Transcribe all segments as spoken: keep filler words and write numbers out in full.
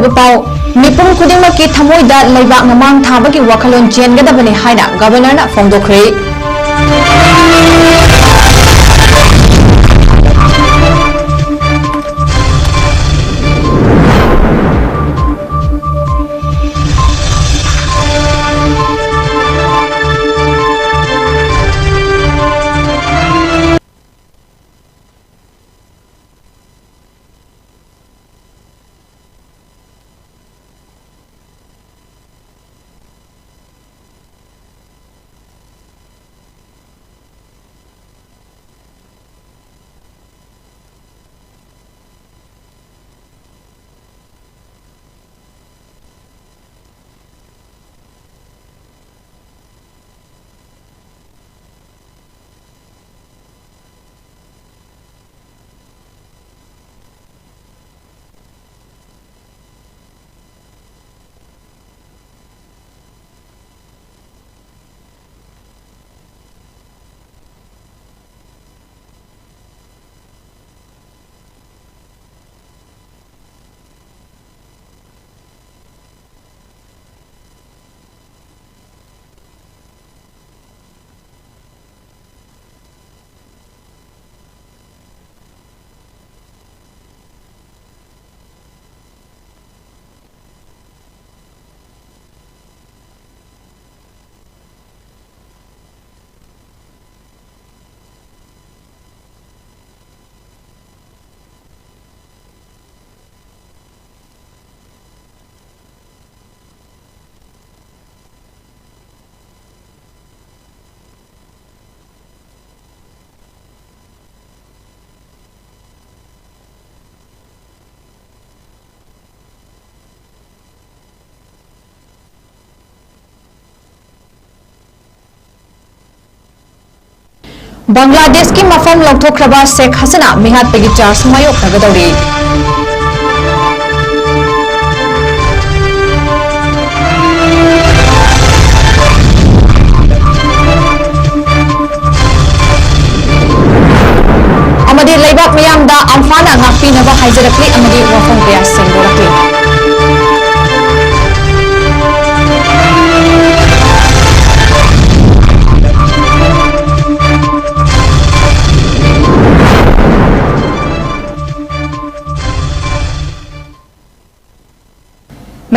ꯄꯥꯎ, ꯃꯤꯄꯨꯝ ꯈꯨꯗꯤꯡꯃꯛꯀꯤ ꯊꯃꯣꯏꯗ ꯂꯩꯕꯥꯛ ꯃꯃꯥꯡ ꯊꯥꯕꯒꯤ ꯋꯥꯈꯜꯂꯣꯟ ꯆꯦꯟꯒꯗꯕꯅꯤ ꯍꯥꯏꯅ ꯒꯕꯔꯅꯔꯅ ꯐꯣꯡꯗꯣꯛꯈ꯭ꯔꯦ꯫ ꯕꯪꯒ꯭ꯂꯥꯗꯦꯁꯀꯤ ꯃꯐꯝ ꯂꯧꯊꯣꯛꯈ꯭ꯔꯕ ꯁꯦꯈ ꯍꯁꯤꯅꯥ ꯃꯤꯍꯥꯠꯄꯒꯤ ꯆꯥꯔꯖ ꯃꯥꯌꯣꯛꯅꯒꯗꯧꯔꯤ꯫ ꯑꯃꯗꯤ ꯂꯩꯕꯥꯛ ꯃꯤꯌꯥꯝꯗ ꯑꯝꯐꯥꯟꯅ ꯉꯥꯛꯄꯤꯅꯕ ꯍꯥꯏꯖꯔꯛꯂꯤ ꯑꯃꯗꯤ ꯋꯥꯐꯝ ꯀꯌꯥ ꯁꯦꯡꯗꯣꯔꯛꯂꯤ꯫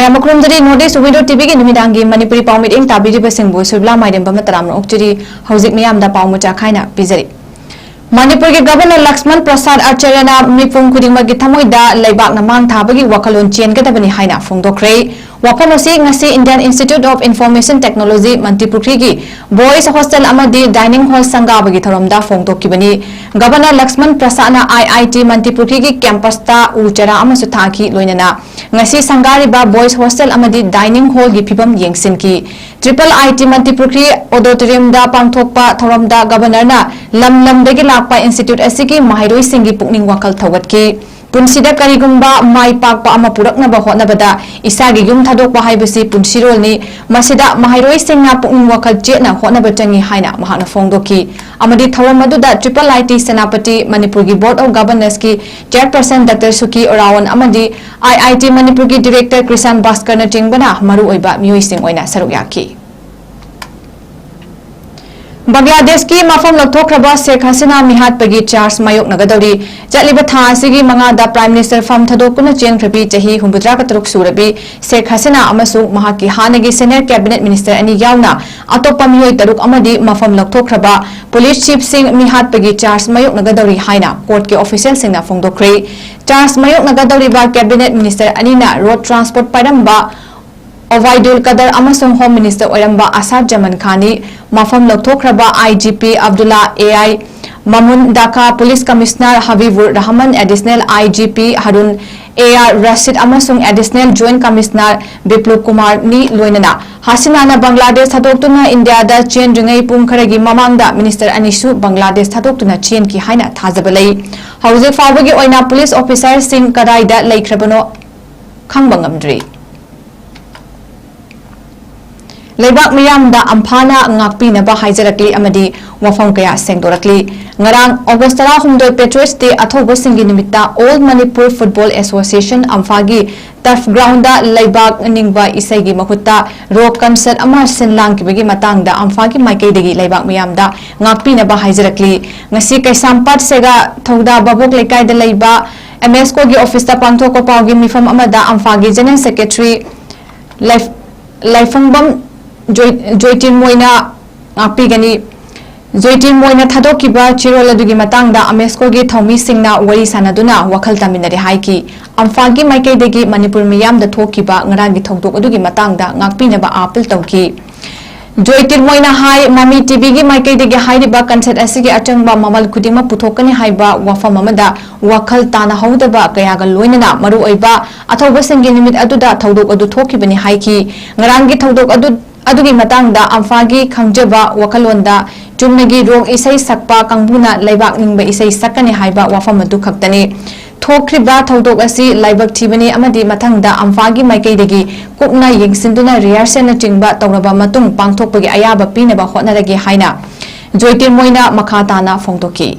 ꯃꯈꯨꯔꯨꯝꯖꯔꯤ꯫ North East Window ꯇꯤꯚꯤꯒꯤ ꯅꯨꯃꯤꯗꯥꯡꯒꯤ ꯃꯅꯤꯄꯨꯔꯤ ꯄꯥꯎ ꯃꯤꯠꯌꯦꯡ ꯇꯥꯕꯤꯔꯤꯕꯁꯤꯡꯕꯨ ꯁꯨꯕꯤꯂꯥ ꯃꯥꯏꯔꯦꯝꯕ ꯃꯇꯔꯥꯝꯅ ꯑꯣꯛꯆꯔꯤ꯫ ꯍꯧꯖꯤꯛ ꯃꯤꯌꯥꯝꯗ ꯄꯥꯎ ꯃꯆꯥ ꯈꯥꯏꯅ ꯄꯤꯖꯔꯤ꯫ ꯃꯅꯤꯄꯨꯔꯒꯤ ꯒꯚꯔꯅꯔ ꯂꯛꯁꯃꯟ ꯄ꯭ꯔꯁꯥꯗ ꯑꯆꯥꯔꯌꯅ ꯃꯤꯄꯨꯝ ꯈꯨꯗꯤꯡꯃꯛꯀꯤ ꯊꯃꯣꯏꯗ ꯂꯩꯕꯥꯛꯅ ꯃꯥꯡ ꯊꯥꯕꯒꯤ ꯋꯥꯈꯜꯂꯣꯟ ꯆꯦꯟꯒꯗꯕꯅꯤ ꯍꯥꯏꯅ ꯐꯣꯡꯗꯣꯛꯈ꯭ꯔꯦ꯫ ꯋꯥꯐꯝ ꯑꯁꯤ ꯉꯁꯤ Indian Institute of Information Technology, ꯃꯟꯇ꯭ꯔꯤꯄꯨꯈ꯭ꯔꯤꯒꯤ Boys Hostel ꯑꯃꯗꯤ Dining Hall ꯁꯪꯒꯥꯕꯒꯤ ꯊꯧꯔꯝꯗ ꯐꯣꯡꯗꯣꯛꯈꯤꯕꯅꯤ꯫ ꯒꯚꯔꯅꯔ ꯂꯛꯁꯃꯟ ꯄ꯭ꯔꯁꯥꯗꯅ IIT ꯃꯟꯇ꯭ꯔꯤꯄꯨꯈ꯭ꯔꯤꯒꯤ campus ꯇ ꯎ ꯆꯥꯔꯥ ꯑꯃꯁꯨ ꯊꯥꯈꯤ꯫ ꯂꯣꯏꯅꯅ ꯉꯁꯤ ꯁꯪꯒꯥꯔꯤꯕ Boys Hostel ꯑꯃꯗꯤ Dining Hall ꯒꯤ ꯐꯤꯕꯝ ꯌꯦꯡꯁꯤꯟꯈꯤ꯫ Triple IT ꯃꯟꯇ꯭ꯔꯤꯄꯨꯈ꯭ꯔꯤ Auditorium ꯗ ꯄꯥꯡꯊꯣꯛꯄ ꯊꯧꯔꯝꯗ ꯒꯚꯔꯅꯔꯅ ꯂꯝ ꯂꯝꯗꯒꯤ ꯂꯥꯛꯄ institute ꯑꯁꯤꯒꯤ ꯃꯍꯩꯔꯣꯏꯁꯤꯡꯒꯤ ꯄꯨꯛꯅꯤꯡ ꯋꯥꯈꯜ ꯊꯧꯒꯠꯈꯤ꯫ ꯄꯨꯟꯁꯤꯗ ꯀꯔꯤꯒꯨꯝꯕ ꯃꯥꯏ ꯄꯥꯛꯄ ꯑꯃ ꯄꯨꯔꯛꯅꯕ ꯍꯣꯠꯅꯕꯗ ꯏꯁꯥꯒꯤ ꯌꯨꯝ ꯊꯥꯗꯣꯛꯄ ꯍꯥꯏꯕꯁꯤ ꯄꯨꯟꯁꯤꯔꯣꯜꯅꯤ꯫ ꯃꯁꯤꯗ ꯃꯍꯩꯔꯣꯏꯁꯤꯡꯅ ꯄꯨꯛꯅꯤꯡ ꯋꯥꯈꯜ ꯆꯦꯠꯅ ꯍꯣꯠꯅꯕ ꯆꯪꯏ ꯍꯥꯏꯅ ꯃꯍꯥꯛꯅ ꯐꯣꯡꯗꯣꯛꯈꯤ꯫ ꯑꯃꯗꯤ ꯊꯧꯔꯝ ꯑꯗꯨꯗ Triple IT ꯁꯦꯅꯥꯄꯇꯤ, ꯃꯅꯤꯄꯨꯔꯒꯤ Board of Governors ꯀꯤ Chairperson Doctor ꯁꯨꯀꯤ ꯑꯣꯔꯥꯋꯣꯟ ꯑꯃꯗꯤ IIT ꯃꯅꯤꯄꯨꯔꯒꯤ Director ꯀ꯭ꯔꯤꯁꯥꯟ ꯚꯥꯁꯀꯔꯅꯆꯤꯡꯕꯅ ꯃꯔꯨꯑꯣꯏꯕ ꯃꯤꯑꯣꯏꯁꯤꯡ ꯑꯣꯏꯅ ꯁꯔꯨꯛ ꯌꯥꯈꯤ꯫ ꯕꯪꯒ꯭ꯂꯥꯗꯦꯁꯀꯤ ꯃꯐꯝ ꯂꯧꯊꯣꯛꯈ꯭ꯔꯕ ꯁꯦꯈ ꯍꯁꯤꯅꯥ ꯃꯤꯍꯥꯠꯄꯒꯤ ꯆꯥꯔꯖ ꯃꯥꯌꯣꯛꯅꯒꯗꯧꯔꯤ꯫ ꯆꯠꯂꯤꯕ ꯊꯥ ꯑꯁꯤꯒꯤ ꯃꯉꯥꯗ Prime Minister ꯐꯝ ꯊꯥꯗꯣꯛꯇꯨꯅ ꯆꯦꯟꯈ꯭ꯔꯕꯤ ꯆꯍꯤ ꯍꯨꯝꯐꯨꯇꯔꯥ ꯇꯔꯨꯛ ꯁꯨꯔꯕꯤ ꯁꯦꯈ ꯍꯁꯤꯅꯥ ꯑꯃꯁꯨꯡ ꯃꯍꯥꯛꯀꯤ ꯍꯥꯟꯅꯒꯤ senior cabinet minister ꯑꯅꯤ ꯌꯥꯎꯅ ꯑꯇꯣꯞꯄ ꯃꯤꯑꯣꯏ ꯇꯔꯨꯛ ꯑꯃꯗꯤ ꯃꯐꯝ ꯂꯧꯊꯣꯛꯈ꯭ꯔꯕ police chief ꯁꯤꯡ ꯃꯤꯍꯥꯠꯄꯒꯤ ꯆꯥꯔꯖ ꯃꯥꯌꯣꯛꯅꯒꯗꯧꯔꯤ ꯍꯥꯏꯅ court ꯀꯤ official ꯁꯤꯡꯅ ꯐꯣꯡꯗꯣꯛꯈ꯭ꯔꯦ꯫ ꯆꯥꯔꯖ ꯃꯥꯌꯣꯛꯅꯒꯗꯧꯔꯤꯕ cabinet minister ꯑꯅꯤꯅ road transport ꯄꯥꯏꯔꯝꯕ ꯑꯣꯕꯥꯏꯗꯨꯜ ꯀꯗꯔ ꯑꯃꯁꯨꯡ Home Minister ꯑꯣꯏꯔꯝꯕ ꯑꯁꯥꯗ ꯖꯃꯟ ꯈꯥꯟꯅꯤ꯫ ꯃꯐꯝ ꯂꯧꯊꯣꯛꯈ꯭ꯔꯕ IGP Abdulla AI ꯃꯃꯨꯟ, Dhaka Police Commissioner ꯍꯕꯤꯕꯨꯔ Rahman, Additional IGP Harun AR ꯔꯁꯤꯗ ꯑꯃꯁꯨꯡ Additional Joint Commissioner ꯕꯤꯄ꯭ꯂꯨꯕ ꯀꯨꯃꯥꯔꯅꯤ꯫ ꯂꯣꯏꯅꯅ ꯍꯁꯤꯅꯥꯅ ꯕꯪꯒ꯭ꯂꯥꯗꯦꯁ ꯊꯥꯗꯣꯛꯇꯨꯅ ꯏꯟꯗꯤꯌꯥꯗ ꯆꯦꯟꯗ꯭ꯔꯤꯉꯩ ꯄꯨꯡ ꯈꯔꯒꯤ ꯃꯃꯥꯡꯗ minister ꯑꯅꯤꯁꯨ ꯕꯪꯒ꯭ꯂꯥꯗꯦꯁ ꯊꯥꯗꯣꯛꯇꯨꯅ ꯆꯦꯟꯈꯤ ꯍꯥꯏꯅ ꯊꯥꯖꯕ ꯂꯩ꯫ ꯍꯧꯖꯤꯛ ꯐꯥꯎꯕꯒꯤ ꯑꯣꯏꯅ police officer ꯁꯤꯡ ꯀꯗꯥꯏꯗ ꯂꯩꯈ꯭ꯔꯕꯅꯣ ꯈꯪꯕ ꯉꯝꯗ꯭ꯔꯤ꯫ ꯂꯩꯕꯥꯛ ꯃꯤꯌꯥꯝꯗ ꯑꯝꯐꯥꯅ ꯉꯥꯛꯄꯤꯅꯕ ꯍꯥꯏꯖꯔꯛꯂꯤ ꯑꯃꯗꯤ ꯋꯥꯐꯝ ꯀꯌꯥ ꯁꯦꯡꯗꯣꯔꯛꯂꯤ꯫ ꯉꯔꯥꯡ August ꯇꯔꯥꯍꯨꯝꯗꯣꯏ Patriots Day ꯑꯊꯧꯕꯁꯤꯡꯒꯤ ꯅꯨꯃꯤꯠꯇ All Manipur Football Association ꯑꯝꯐꯥꯒꯤ turf ground ꯗ ꯂꯩꯕꯥꯛ ꯅꯤꯡꯕ ꯏꯁꯩꯒꯤ ꯃꯍꯨꯠꯇ rock concert ꯑꯃ ꯁꯤꯟ ꯂꯥꯡꯈꯤꯕꯒꯤ ꯃꯇꯥꯡꯗ ꯑꯝꯐꯥꯒꯤ ꯃꯥꯏꯀꯩꯗꯒꯤ ꯂꯩꯕꯥꯛ ꯃꯤꯌꯥꯝꯗ ꯉꯥꯛꯄꯤꯅꯕ ꯍꯥꯏꯖꯔꯛꯂꯤ꯫ ꯉꯁꯤ ꯀꯩꯁꯥꯝꯄꯥꯠ ꯁꯦꯒꯥ ꯊꯧꯗꯥ ꯚꯥꯕꯣꯛ ꯂꯩꯀꯥꯏꯗ ꯂꯩꯕ ꯑꯦꯝ ꯑꯦꯁ ꯀꯣꯒꯤ ꯑꯣꯐꯤꯁꯇ ꯄꯥꯡꯊꯣꯛꯄ ꯄꯥꯎꯒꯤ ꯃꯤꯐꯝ ꯑꯃꯗ ꯑꯝꯐꯥꯒꯤ ꯖꯦꯅꯔꯦꯜ ꯁꯦꯀ꯭ꯔꯦꯇꯔꯤ ꯂꯥꯏꯐ-, ꯂꯥꯏꯐꯝꯕꯝ ꯖꯣꯏ-, ꯖꯣꯏꯇꯤꯟꯃꯣꯏꯅ ꯉꯥꯛꯄꯤꯒꯅꯤ꯫ ꯖꯣꯏꯇꯤꯟꯃꯣꯏꯅ ꯊꯥꯗꯣꯛꯈꯤꯕ ꯆꯦꯔꯣꯜ ꯑꯗꯨꯒꯤ ꯃꯇꯥꯡꯗ ꯑꯃꯦꯁꯀꯣꯒꯤ ꯊꯧꯃꯤꯁꯤꯡꯅ ꯋꯥꯔꯤ ꯁꯥꯟꯅꯗꯨꯅ ꯋꯥꯈꯜ ꯇꯥꯃꯤꯟꯅꯔꯦ ꯍꯥꯏꯈꯤ꯫ ꯑꯝꯐꯥꯜꯒꯤ ꯃꯥꯏꯀꯩꯗꯒꯤ ꯃꯅꯤꯄꯨꯔ ꯃꯤꯌꯥꯝꯗ ꯊꯣꯛꯈꯤꯕ ꯉꯔꯥꯡꯒꯤ ꯊꯧꯗꯣꯛ ꯑꯗꯨꯒꯤ ꯃꯇꯥꯡꯗ ꯉꯥꯛꯄꯤꯅꯕ ꯑꯥꯄꯤꯜ ꯇꯧꯈꯤ꯫ ꯖꯣꯏꯇꯤꯟꯃꯣꯏꯅ ꯍꯥꯏ, ꯃꯃꯤ ꯇꯤꯚꯤꯒꯤ ꯃꯥꯏꯀꯩꯗꯒꯤ ꯍꯥꯏꯔꯤꯕ ꯀꯟꯁꯔꯠ ꯑꯁꯤꯒꯤ ꯑꯆꯪꯕ ꯃꯃꯜ ꯈꯨꯗꯤꯡꯃꯛ ꯄꯨꯊꯣꯛꯀꯅꯤ ꯍꯥꯏꯕ ꯋꯥꯐꯝ ꯑꯃꯗ ꯋꯥꯈꯜ ꯇꯥꯅꯍꯧꯗꯕ ꯀꯌꯥꯒ ꯂꯣꯏꯅꯅ ꯃꯔꯨꯑꯣꯏꯕ ꯑꯊꯧꯕꯁꯤꯡꯒꯤ ꯅꯨꯃꯤꯠ ꯑꯗꯨꯗ ꯊꯧꯗꯣꯛ ꯑꯗꯨ ꯊꯣꯛꯈꯤꯕꯅꯤ ꯍꯥꯏꯈꯤ꯫ ꯉꯔꯥꯡꯒꯤ ꯊꯧꯗꯣꯛ ꯑꯗꯨ ꯑꯗꯨꯒꯤ ꯃꯇꯥꯡꯗ ꯑꯝꯐꯥꯒꯤ ꯈꯪꯖꯕ ꯋꯥꯈꯜꯂꯣꯟꯗ ꯆꯨꯝꯅꯒꯤ ꯔꯣꯛ ꯏꯁꯩ ꯁꯛꯄ ꯀꯥꯡꯕꯨꯅ ꯂꯩꯕꯥꯛ ꯅꯤꯡꯕ ꯏꯁꯩ ꯁꯛꯀꯅꯤ ꯍꯥꯏꯕ ꯋꯥꯐꯝ ꯑꯗꯨ ꯈꯛꯇꯅꯤ꯫ ꯊꯣꯛꯈ꯭ꯔꯤꯕ ꯊꯧꯗꯣꯛ ꯑꯁꯤ ꯂꯥꯏꯕꯛ ꯊꯤꯕꯅꯤ ꯑꯃꯗꯤ ꯃꯊꯪꯗ ꯑꯝꯐꯥꯒꯤ ꯃꯥꯏꯀꯩꯗꯒꯤ ꯀꯨꯞꯅ ꯌꯦꯡꯁꯤꯟꯗꯨꯅ ꯔꯤꯍꯔꯁꯦꯜꯅꯆꯤꯡꯕ ꯇꯧꯔꯕ ꯃꯇꯨꯡ ꯄꯥꯡꯊꯣꯛꯄꯒꯤ ꯑꯌꯥꯕ ꯄꯤꯅꯕ ꯍꯣꯠꯅꯔꯒꯦ ꯍꯥꯏꯅ ꯖꯣꯏꯇꯤꯟ ꯃꯣꯏꯅ ꯃꯈꯥ ꯇꯥꯅ ꯐꯣꯡꯗꯣꯛꯈꯤ꯫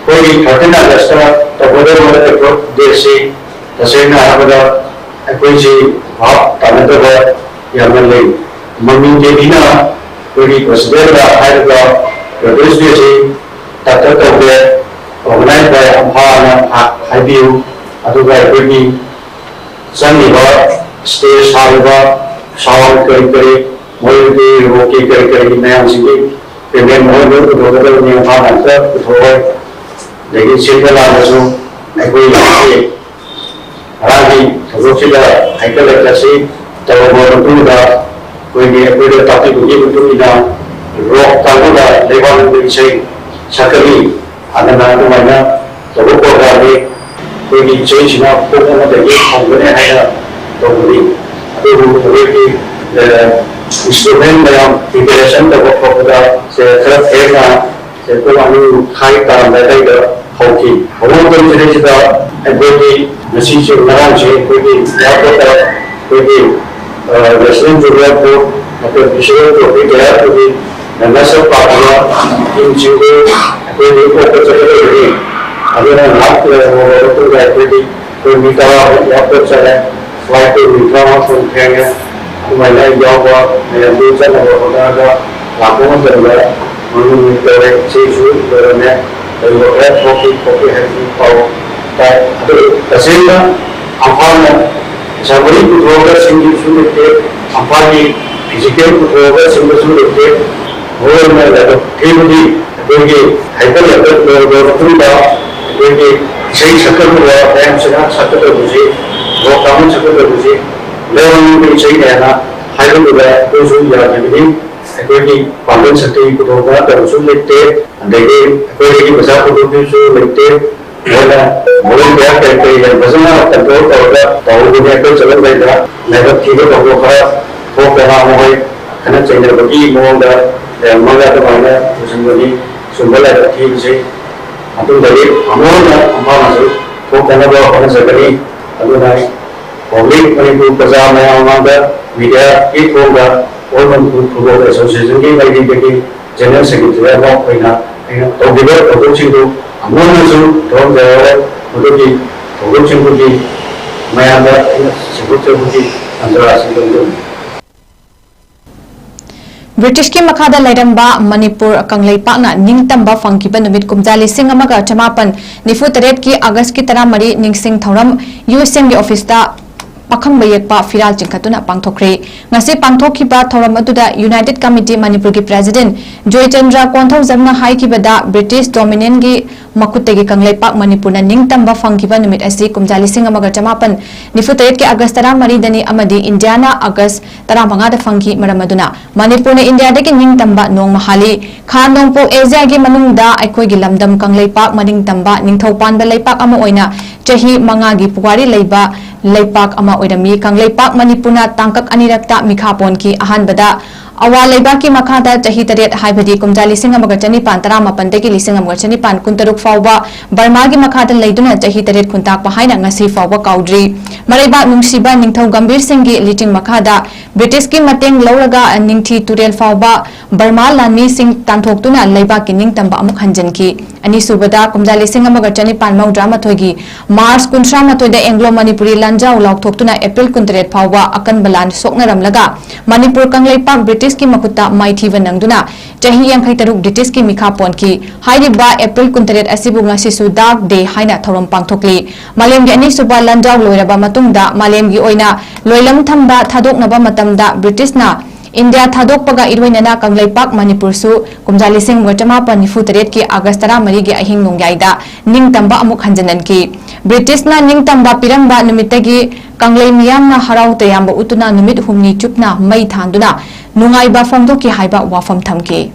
ꯑꯩꯈꯣꯏꯒꯤ thirteen Augustꯇ ꯇꯧꯒꯗꯕ ꯑꯦꯄꯣꯏꯟꯃꯦꯟ ꯗꯦꯠꯁꯤ ꯇꯁꯦꯡꯅ ꯍꯥꯏꯔꯕꯗ ꯑꯩꯈꯣꯏꯁꯤ ꯚꯥꯞ ꯇꯥꯅꯗꯕ ꯌꯥꯝꯅ ꯂꯩ꯫ ꯃꯃꯤ ꯇꯤꯚꯤꯅ ꯑꯩꯈꯣꯏꯒꯤ ꯄ꯭ꯔꯁꯤꯗꯦꯟꯗ ꯍꯥꯏꯔꯤꯕ ꯑꯦꯄꯣꯏꯟꯃꯦꯟ ꯗꯦꯠꯁꯤ ꯇꯥꯛꯇ ꯇꯧꯒꯦ, organize by ꯑꯝꯐꯥꯅ ꯍꯥꯏꯕꯤꯌꯨ꯫ ꯑꯗꯨꯒ ꯑꯩꯈꯣꯏꯒꯤ ꯆꯪꯉꯤꯕ ꯁ꯭ꯇꯦꯖ ꯁꯥꯔꯤꯕ ꯁꯥꯎꯟ ꯀꯔꯤ ꯀꯔꯤ, ꯃꯣꯏꯒꯤ ꯔꯣꯛꯀꯤ ꯀꯔꯤ ꯀꯔꯤ ꯃꯌꯥꯝꯁꯤꯡꯒꯤ ꯄꯦꯃꯦꯟ ꯃꯣꯏ ꯂꯣꯏ ꯄꯨꯊꯣꯛꯀꯗꯕꯅꯤ, ꯃꯥꯅ ꯑꯝꯇ ꯄꯨꯊꯣꯛꯑꯣꯏ꯫ ꯑꯗꯒꯤ ꯁꯤꯟꯕ ꯂꯥꯡꯕꯁꯨ ꯑꯩꯈꯣꯏ ꯉꯔꯥꯡꯒꯤ ꯊꯧꯗꯣꯛꯁꯤꯗ ꯍꯩꯀꯠ ꯂꯩꯀꯠꯁꯤ ꯇꯧꯔꯕ ꯃꯇꯨꯡꯗ ꯑꯩꯈꯣꯏꯒꯤ ꯑꯩꯈꯣꯏꯗ ꯇꯥꯛꯄꯤꯕꯒꯤ ꯃꯇꯨꯡ ꯏꯟꯅ ꯔꯣꯛ ꯀꯥꯡꯕꯨꯅ ꯂꯩꯕꯥꯛ ꯅꯤꯡꯕ ꯏꯁꯩ ꯁꯛꯀꯅꯤ꯫ ꯑꯗꯨꯅ ꯑꯗꯨꯃꯥꯏꯅ ꯇꯧꯕ ꯄ꯭ꯔꯣꯒ꯭ꯔꯥꯝꯅꯤ꯫ ꯑꯩꯈꯣꯏꯒꯤ ꯏꯁꯩꯁꯤꯅ ꯄꯨꯡ ꯑꯃꯗꯒꯤ ꯍꯧꯒꯅꯤ ꯍꯥꯏꯅ ꯇꯧꯕꯅꯤ꯫ ꯑꯗꯨꯕꯨ ꯑꯩꯈꯣꯏꯒꯤ, ꯑ, ꯏꯟꯁꯇ꯭ꯔꯨꯃꯦꯟ ꯃꯌꯥꯝ ꯄ꯭ꯔꯤꯄꯦꯔꯦꯁꯟ ꯇꯧꯕ ꯈꯣꯠꯄꯗ ꯁꯦ ꯈꯔ ꯊꯦꯡꯅ ꯁꯦ ꯄꯨꯡ ꯑꯅꯤ ꯃꯈꯥꯏ ꯇꯥꯔꯝꯗꯥꯏꯗ ꯍꯧꯈꯤ꯫ ꯍꯧꯕ ꯃꯇꯝꯁꯤꯗꯩꯁꯤꯗ ꯑꯩꯈꯣꯏꯒꯤ ꯉꯁꯤꯁꯦ, ꯉꯔꯥꯡꯁꯦ ꯑꯩꯈꯣꯏꯒꯤ ꯑꯦꯌꯥꯔꯄꯣꯔꯠꯇ ꯑꯩꯈꯣꯏꯒꯤ, ꯑ, ꯋꯦꯁꯇꯔꯟ ꯖꯣꯟ ꯏꯌꯥꯔꯄꯣꯔꯠ, ꯅꯠꯇ꯭ꯔꯒ ꯕꯤꯁꯅꯨꯄꯨꯔ ꯑꯦꯌꯥꯔꯄꯣꯔꯠꯀꯤ ꯔꯟꯅꯔꯁ ꯑꯞ ꯄꯥꯔꯇꯤꯅ ꯇꯤꯝꯁꯤꯡꯗꯨ ꯑꯩꯈꯣꯏꯒꯤ ꯑꯣꯛꯄ ꯆꯠꯀꯗꯧꯔꯤꯅꯤ꯫ ꯑꯗꯨꯅ ꯉꯥꯏꯍꯥꯛ ꯂꯩꯔꯕ ꯃꯇꯨꯡꯗ ꯑꯩꯈꯣꯏꯒꯤ ꯑꯩꯈꯣꯏ ꯃꯤ ꯇꯔꯥꯃꯨꯛ ꯑꯦꯌꯥꯔꯄꯣꯔꯠ ꯆꯠꯂꯦ꯫ ꯐ꯭ꯂꯥꯏꯠꯇꯨ ꯃꯤꯅꯤꯠ ꯇꯔꯥꯃꯉꯥ ꯀꯨꯟ ꯊꯦꯡꯉꯦ꯫ ꯑꯗꯨꯃꯥꯏꯅ ꯌꯥꯎꯕ ꯃꯌꯥꯝꯗꯨ ꯆꯠꯅꯕ ꯍꯣꯠꯅꯔꯒ ꯂꯥꯛꯄ ꯃꯇꯝꯗ ꯇꯧꯔꯦ꯫ ꯁꯤꯁꯨ ꯂꯣꯏꯔꯝꯃꯦ꯫ ꯀꯔꯤꯒꯨꯝꯕ ꯈꯔ ꯊꯣꯛꯈꯤ ꯈꯣꯠꯈꯤ ꯍꯥꯏꯕꯗꯤ ꯄꯥꯎ ꯇꯥꯏ꯫ ꯑꯗꯨ ꯇꯁꯦꯡꯅ ꯏꯝꯐꯥꯜꯅ ꯄꯩꯁꯥ ꯃꯔꯤ ꯄꯨꯊꯣꯛꯑꯒ ꯁꯤꯟꯈꯤꯕꯁꯨ ꯂꯩꯇꯦ꯫ ꯏꯝꯐꯥꯜꯒꯤ ꯐꯤꯖꯤꯀꯦꯜ ꯄꯨꯊꯣꯛꯑꯒ ꯁꯤꯟꯕꯁꯨ ꯂꯩꯇꯦ꯫ ꯃꯔꯨ ꯑꯣꯏꯅ ꯂꯥꯏꯕꯛ ꯊꯤꯕꯗꯤ ꯑꯩꯈꯣꯏꯒꯤ ꯍꯥꯏꯀꯠ ꯂꯥꯏꯀꯠ ꯂꯣꯏꯔꯕ ꯃꯇꯨꯡꯗ ꯑꯩꯈꯣꯏꯒꯤ ꯏꯁꯩ ꯁꯛꯀꯗꯧꯕ, ꯃꯌꯥꯝ ꯁꯛꯀꯗꯧꯕꯁꯤ, ꯔꯣꯛ ꯀꯥꯡꯕꯨ ꯁꯛꯀꯗꯧꯕꯁꯤ ꯂꯩꯔꯝꯃꯤꯕ ꯏꯁꯩ ꯀꯌꯥꯅ ꯍꯥꯏꯕꯗꯨꯗ ꯑꯩꯈꯣꯏꯁꯨ ꯌꯥꯈꯤꯕꯅꯤ꯫ ꯑꯩꯈꯣꯏꯒꯤ ꯄꯥꯡꯒꯜ ꯁꯛꯇꯤ ꯄꯨꯊꯣꯛꯄ ꯅꯠꯇꯕꯁꯨ ꯂꯩꯇꯦ, ꯑꯗꯒꯤ ꯑꯩꯈꯣꯏꯗꯒꯤ ꯄꯩꯁꯥ ꯄꯨꯊꯣꯛꯄꯤꯕꯁꯨ ꯂꯩꯇꯦ꯫ ꯃꯣꯏꯅ ꯃꯑꯣꯡ ꯀꯌꯥ ꯀꯔꯤ ꯀꯔꯤ ꯌꯥꯝ ꯐꯖꯅ ꯀꯟꯇ꯭ꯔꯣꯜ ꯇꯧꯔꯒ ꯇꯧꯍꯧꯕꯅꯤ꯫ ꯑꯩꯈꯣꯏ ꯆꯠꯂꯝꯗꯥꯏꯗ ꯂꯥꯏꯕꯛ ꯊꯤꯕ ꯊꯧꯗꯣꯛ ꯈꯔ ꯊꯣꯛꯇꯅ ꯃꯈꯣꯏ ꯈꯠꯅ ꯆꯩꯅꯕꯒꯤ ꯃꯑꯣꯡꯗ ꯂꯩꯔꯝꯃꯒ ꯑꯗꯨꯃꯥꯏꯅ ꯂꯣꯏꯁꯤꯟꯕꯅꯤ꯫ ꯁꯨꯝꯕ ꯂꯥꯏꯕꯛ ꯊꯤꯕꯁꯤ ꯃꯇꯨꯡꯗꯗꯤ ꯑꯃꯨꯛ ꯍꯟꯅ ꯃꯐꯝꯗꯁꯨ ꯊꯣꯛꯇꯅꯕ ꯍꯣꯠꯅꯖꯒꯅꯤ꯫ ꯑꯗꯨꯅ ꯄꯕ꯭ꯂꯤꯛ, ꯃꯅꯤꯄꯨꯔ ꯄ꯭ꯔꯖꯥ ꯃꯌꯥꯝ ꯃꯃꯥꯡꯗ ꯃꯤꯗꯤꯌꯥꯒꯤ ꯊꯣꯡꯗ ꯑꯣꯜ ꯃꯅꯤꯄꯨꯔ ꯐꯨꯠꯕꯣꯜ ꯑꯦꯁꯣꯁꯤꯌꯦꯁꯟꯒꯤ ꯃꯥꯏꯀꯩꯗꯒꯤ ꯖꯦꯅꯔꯦꯜ ꯁꯦꯀ꯭ꯔꯦꯇꯔꯤ ꯑꯃ ꯑꯣꯏꯅ ꯑꯩꯅ ꯇꯧꯈꯤꯕ ꯊꯧꯗꯣꯛꯁꯤꯡꯗꯨ ꯑꯃꯨꯛ ꯍꯟꯅꯁꯨ ꯊꯣꯛꯍꯟꯖꯔꯔꯣꯏ꯫ ꯃꯗꯨꯒꯤ ꯊꯧꯗꯣꯛꯁꯤꯡꯗꯨꯒꯤ ꯃꯌꯥꯝꯗ ꯑꯩꯅ ꯁꯦꯝꯗꯣꯛꯆꯕꯒꯤ ꯇꯥꯟꯖꯥ ꯑꯁꯤ ꯂꯧꯖꯕꯅꯤ꯫ ꯕ꯭ꯔꯤꯇꯤꯁꯀꯤ ꯃꯈꯥꯗ ꯂꯩꯔꯝꯕ ꯃꯅꯤꯄꯨꯔ ꯀꯪꯂꯩꯄꯥꯛꯅ ꯅꯤꯡꯇꯝꯕ ꯐꯪꯈꯤꯕ ꯅꯨꯃꯤꯠ ꯀꯨꯝꯖꯥ ꯂꯤꯁꯤꯡ ꯑꯃꯒ ꯆꯃꯥꯄꯟ ꯅꯤꯐꯨ ꯇꯔꯦꯠꯀꯤ ꯑꯥꯒꯁꯀꯤ ꯇꯔꯥꯃꯔꯤ ꯅꯤꯡꯁꯤꯡ ꯊꯧꯔꯝ ꯌꯨ ꯑꯦꯁ ꯑꯦꯝꯒꯤ ꯑꯣꯐꯤꯁꯇ ꯄꯥꯈꯪꯕ ꯌꯦꯛꯄ ꯐꯤꯔꯥꯜ ꯆꯤꯡꯈꯠꯇꯨꯅ ꯄꯥꯡꯊꯣꯛꯈ꯭ꯔꯦ꯫ ꯉꯁꯤ ꯄꯥꯡꯊꯣꯛꯈꯤꯕ ꯊꯧꯔꯝ ꯑꯗꯨꯗ ꯌꯨꯅꯥꯏꯇꯦꯗ ꯀꯃꯤꯇꯤ ꯃꯅꯤꯄꯨꯔꯒꯤ ꯄ꯭ꯔꯦꯁꯤꯗꯦꯟꯠ ꯖꯣꯏꯆꯟꯗ꯭ꯔ ꯀꯣꯟꯊꯧꯖꯝꯅ ꯍꯥꯏꯈꯤꯕꯗ, ꯕ꯭ꯔꯤꯇꯤꯁ ꯗꯣꯃꯤꯅꯤꯌꯟꯒꯤ ꯃꯈꯨꯠꯇꯒꯤ ꯀꯪꯂꯩꯄꯥꯛ ꯃꯅꯤꯄꯨꯔꯅ ꯅꯤꯡꯇꯝꯕ ꯐꯪꯈꯤꯕ ꯅꯨꯃꯤꯠ ꯑꯁꯤ ꯀꯨꯝꯖꯥ ꯂꯤꯁꯤꯡ ꯑꯃꯒ ꯆꯃꯥꯄꯟ ꯅꯤꯐꯨ ꯇꯔꯦꯠꯀꯤ ꯑꯥꯒꯁ ꯇꯔꯥꯃꯔꯤꯗꯅꯤ ꯑꯃꯗꯤ ꯏꯟꯗꯤꯌꯥꯅ ꯑꯥꯒꯁ ꯇꯔꯥꯃꯉꯥꯗ ꯐꯪꯈꯤ꯫ ꯃꯔꯝ ꯑꯗꯨꯅ ꯃꯅꯤꯄꯨꯔꯅ ꯏꯟꯗꯤꯌꯥꯗꯒꯤ ꯅꯤꯡꯇꯝꯕ ꯅꯣꯡꯃ ꯍꯥꯜꯂꯤ꯫ ꯈꯥ ꯅꯣꯡꯄꯣꯛ ꯑꯦꯁꯤꯌꯥꯒꯤ ꯃꯅꯨꯡꯗ ꯑꯩꯈꯣꯏꯒꯤ ꯂꯝꯗꯝ ꯀꯪꯂꯩꯄꯥꯛ ꯃꯅꯤꯡꯇꯝꯕ ꯅꯤꯡꯊꯧ ꯄꯥꯟꯕ ꯂꯩꯄꯥꯛ ꯑꯃ ꯑꯣꯏꯅ ꯆꯍꯤ ꯃꯉꯥꯒꯤ ꯄꯨꯋꯥꯔꯤ ꯂꯩꯕ ꯂꯩꯄꯥꯛ ꯑꯃ ꯑꯣꯏꯔꯝꯃꯤ꯫ ꯀꯪꯂꯩꯄꯥꯛ ꯃꯅꯤꯄꯨꯔꯅ ꯇꯥꯡꯀꯛ ꯑꯅꯤꯔꯛꯇ ꯃꯤꯈꯥ ꯄꯣꯟꯈꯤ꯫ ꯑꯍꯥꯟꯕꯗ ꯑꯋꯥ ꯂꯩꯕꯥꯛꯀꯤ ꯃꯈꯥꯗ ꯆꯍꯤ ꯇꯔꯦꯠ, ꯍꯥꯏꯕꯗꯤ ꯀꯨꯝꯖꯥ ꯂꯤꯁꯤꯡ ꯑꯃꯒ ꯆꯅꯤꯄꯥꯟ ꯇꯔꯥꯃꯥꯄꯟꯗꯒꯤ ꯂꯤꯁꯤꯡ ꯑꯃꯒ ꯆꯅꯤꯄꯥꯟ ꯀꯨꯟꯇꯔꯨꯛ ꯐꯥꯎꯕ ꯕꯔꯃꯥꯒꯤ ꯃꯈꯥꯗ ꯂꯩꯗꯨꯅ ꯆꯍꯤ ꯇꯔꯦꯠ ꯈꯨꯟꯇꯥꯛꯄ ꯍꯥꯏꯅ ꯉꯁꯤ ꯐꯥꯎꯕ ꯀꯥꯎꯗ꯭ꯔꯤ꯫ ꯃꯔꯩꯕꯥꯛ ꯅꯨꯡꯁꯤꯕ ꯅꯤꯡꯊꯧ ꯒꯝꯚꯤꯔ ꯁꯤꯡꯒꯤ ꯂꯤꯆꯤꯡ ꯃꯈꯥꯗ ꯕ꯭ꯔꯤꯇꯤꯁꯀꯤ ꯃꯇꯦꯡ ꯂꯧꯔꯒ ꯅꯤꯡꯊꯤ ꯇꯨꯔꯦꯜ ꯐꯥꯎꯕ ꯕꯔꯃꯥ ꯂꯥꯟꯃꯤꯁꯤꯡ ꯇꯥꯟꯊꯣꯛꯇꯨꯅ ꯂꯩꯕꯥꯛꯀꯤ ꯅꯤꯡꯇꯝꯕ ꯑꯃꯨꯛ ꯍꯟꯖꯤꯟꯈꯤ꯫ ꯑꯅꯤꯁꯨꯕꯗ, ꯀꯨꯝꯖꯥ ꯂꯤꯁꯤꯡ ꯑꯃꯒ ꯆꯅꯤꯄꯥꯟ ꯃꯧꯗ꯭ꯔꯥ ꯃꯥꯊꯣꯏꯒꯤ ꯃꯥꯔꯆ ꯀꯨꯟꯊ꯭ꯔꯥ ꯃꯥꯊꯣꯏꯗ ꯑꯦꯡꯒ꯭ꯂꯣ ꯃꯅꯤꯄꯨꯔꯤ ꯂꯥꯟꯖꯥꯎ ꯂꯥꯎꯊꯣꯛꯇꯨꯅ ꯑꯦꯄ꯭ꯔꯤꯜ ꯀꯨꯟꯇꯔꯦꯠ ꯐꯥꯎꯕ ꯑꯀꯟꯕ ꯂꯥꯟ ꯁꯣꯛꯅꯔꯝꯂꯒ ꯃꯅꯤꯄꯨꯔ ꯀꯪꯂꯩꯄꯥꯛ ꯕ꯭ꯔꯤꯇꯤꯁ ꯕ꯭ꯔꯤꯇꯤꯁꯀꯤ ꯃꯈꯨꯠꯇ ꯃꯥꯏꯊꯤꯕ ꯅꯪꯗꯨꯅ ꯆꯍꯤ ꯌꯥꯡꯈꯩ ꯇꯔꯨꯛ ꯕ꯭ꯔꯤꯇꯤꯁꯀꯤ ꯃꯤꯈꯥ ꯄꯣꯟꯈꯤ꯫ ꯍꯥꯏꯔꯤꯕ ꯑꯦꯄ꯭ꯔꯤꯜ ꯀꯨꯟꯇꯔꯦꯠ ꯑꯁꯤꯕꯨ ꯉꯁꯤꯁꯨ ꯗꯥꯛ ꯗꯦ ꯍꯥꯏꯅ ꯊꯧꯔꯝ ꯄꯥꯡꯊꯣꯛꯂꯤ꯫ ꯃꯥꯂꯦꯝꯒꯤ ꯑꯅꯤꯁꯨꯕ ꯂꯥꯟꯖꯥꯎ ꯂꯣꯏꯔꯕ ꯃꯇꯨꯡꯗ ꯃꯥꯂꯦꯝꯒꯤ ꯑꯣꯏꯅ ꯂꯣꯏꯂꯝ ꯊꯝꯕ ꯊꯥꯗꯣꯛꯅꯕ ꯃꯇꯝꯗ ꯕ꯭ꯔꯤꯇꯤꯁꯅ ꯏꯟꯗꯤꯌꯥ ꯊꯥꯗꯣꯛꯄꯒ ꯏꯔꯣꯏꯅꯅ ꯀꯪꯂꯩꯄꯥꯛ ꯃꯅꯤꯄꯨꯔꯁꯨ ꯀꯨꯝꯖꯥ ꯂꯤꯁꯤꯡ ꯑꯃꯒ ꯆꯃꯥꯄꯟ ꯅꯤꯐꯨ ꯇꯔꯦꯠꯀꯤ ꯑꯥꯒꯁ ꯇꯔꯥꯃꯔꯤꯒꯤ ꯑꯍꯤꯡ ꯅꯣꯡꯌꯥꯏꯗ ꯅꯤꯡꯇꯝꯕ ꯑꯃꯨꯛ ꯍꯟꯖꯤꯟꯍꯟꯈꯤ꯫ ꯕ꯭ꯔꯤꯇꯤꯁꯅ ꯅꯤꯡꯇꯝꯕ ꯄꯤꯔꯝꯕ ꯅꯨꯃꯤꯠꯇꯒꯤ ꯀꯪꯂꯩ ꯃꯤꯌꯥꯝꯅ ꯍꯔꯥꯎ ꯇꯌꯥꯝꯕ ꯎꯠꯇꯨꯅ ꯅꯨꯃꯤꯠ ꯍꯨꯝꯅꯤ ꯆꯨꯞꯅ ꯃꯩ ꯊꯥꯟꯗꯨꯅ ꯅꯨꯡꯉꯥꯏꯕ ꯐꯣꯡꯗꯣꯛꯈꯤ ꯍꯥꯏꯕ ꯋꯥꯐꯝ ꯊꯝꯈꯤ꯫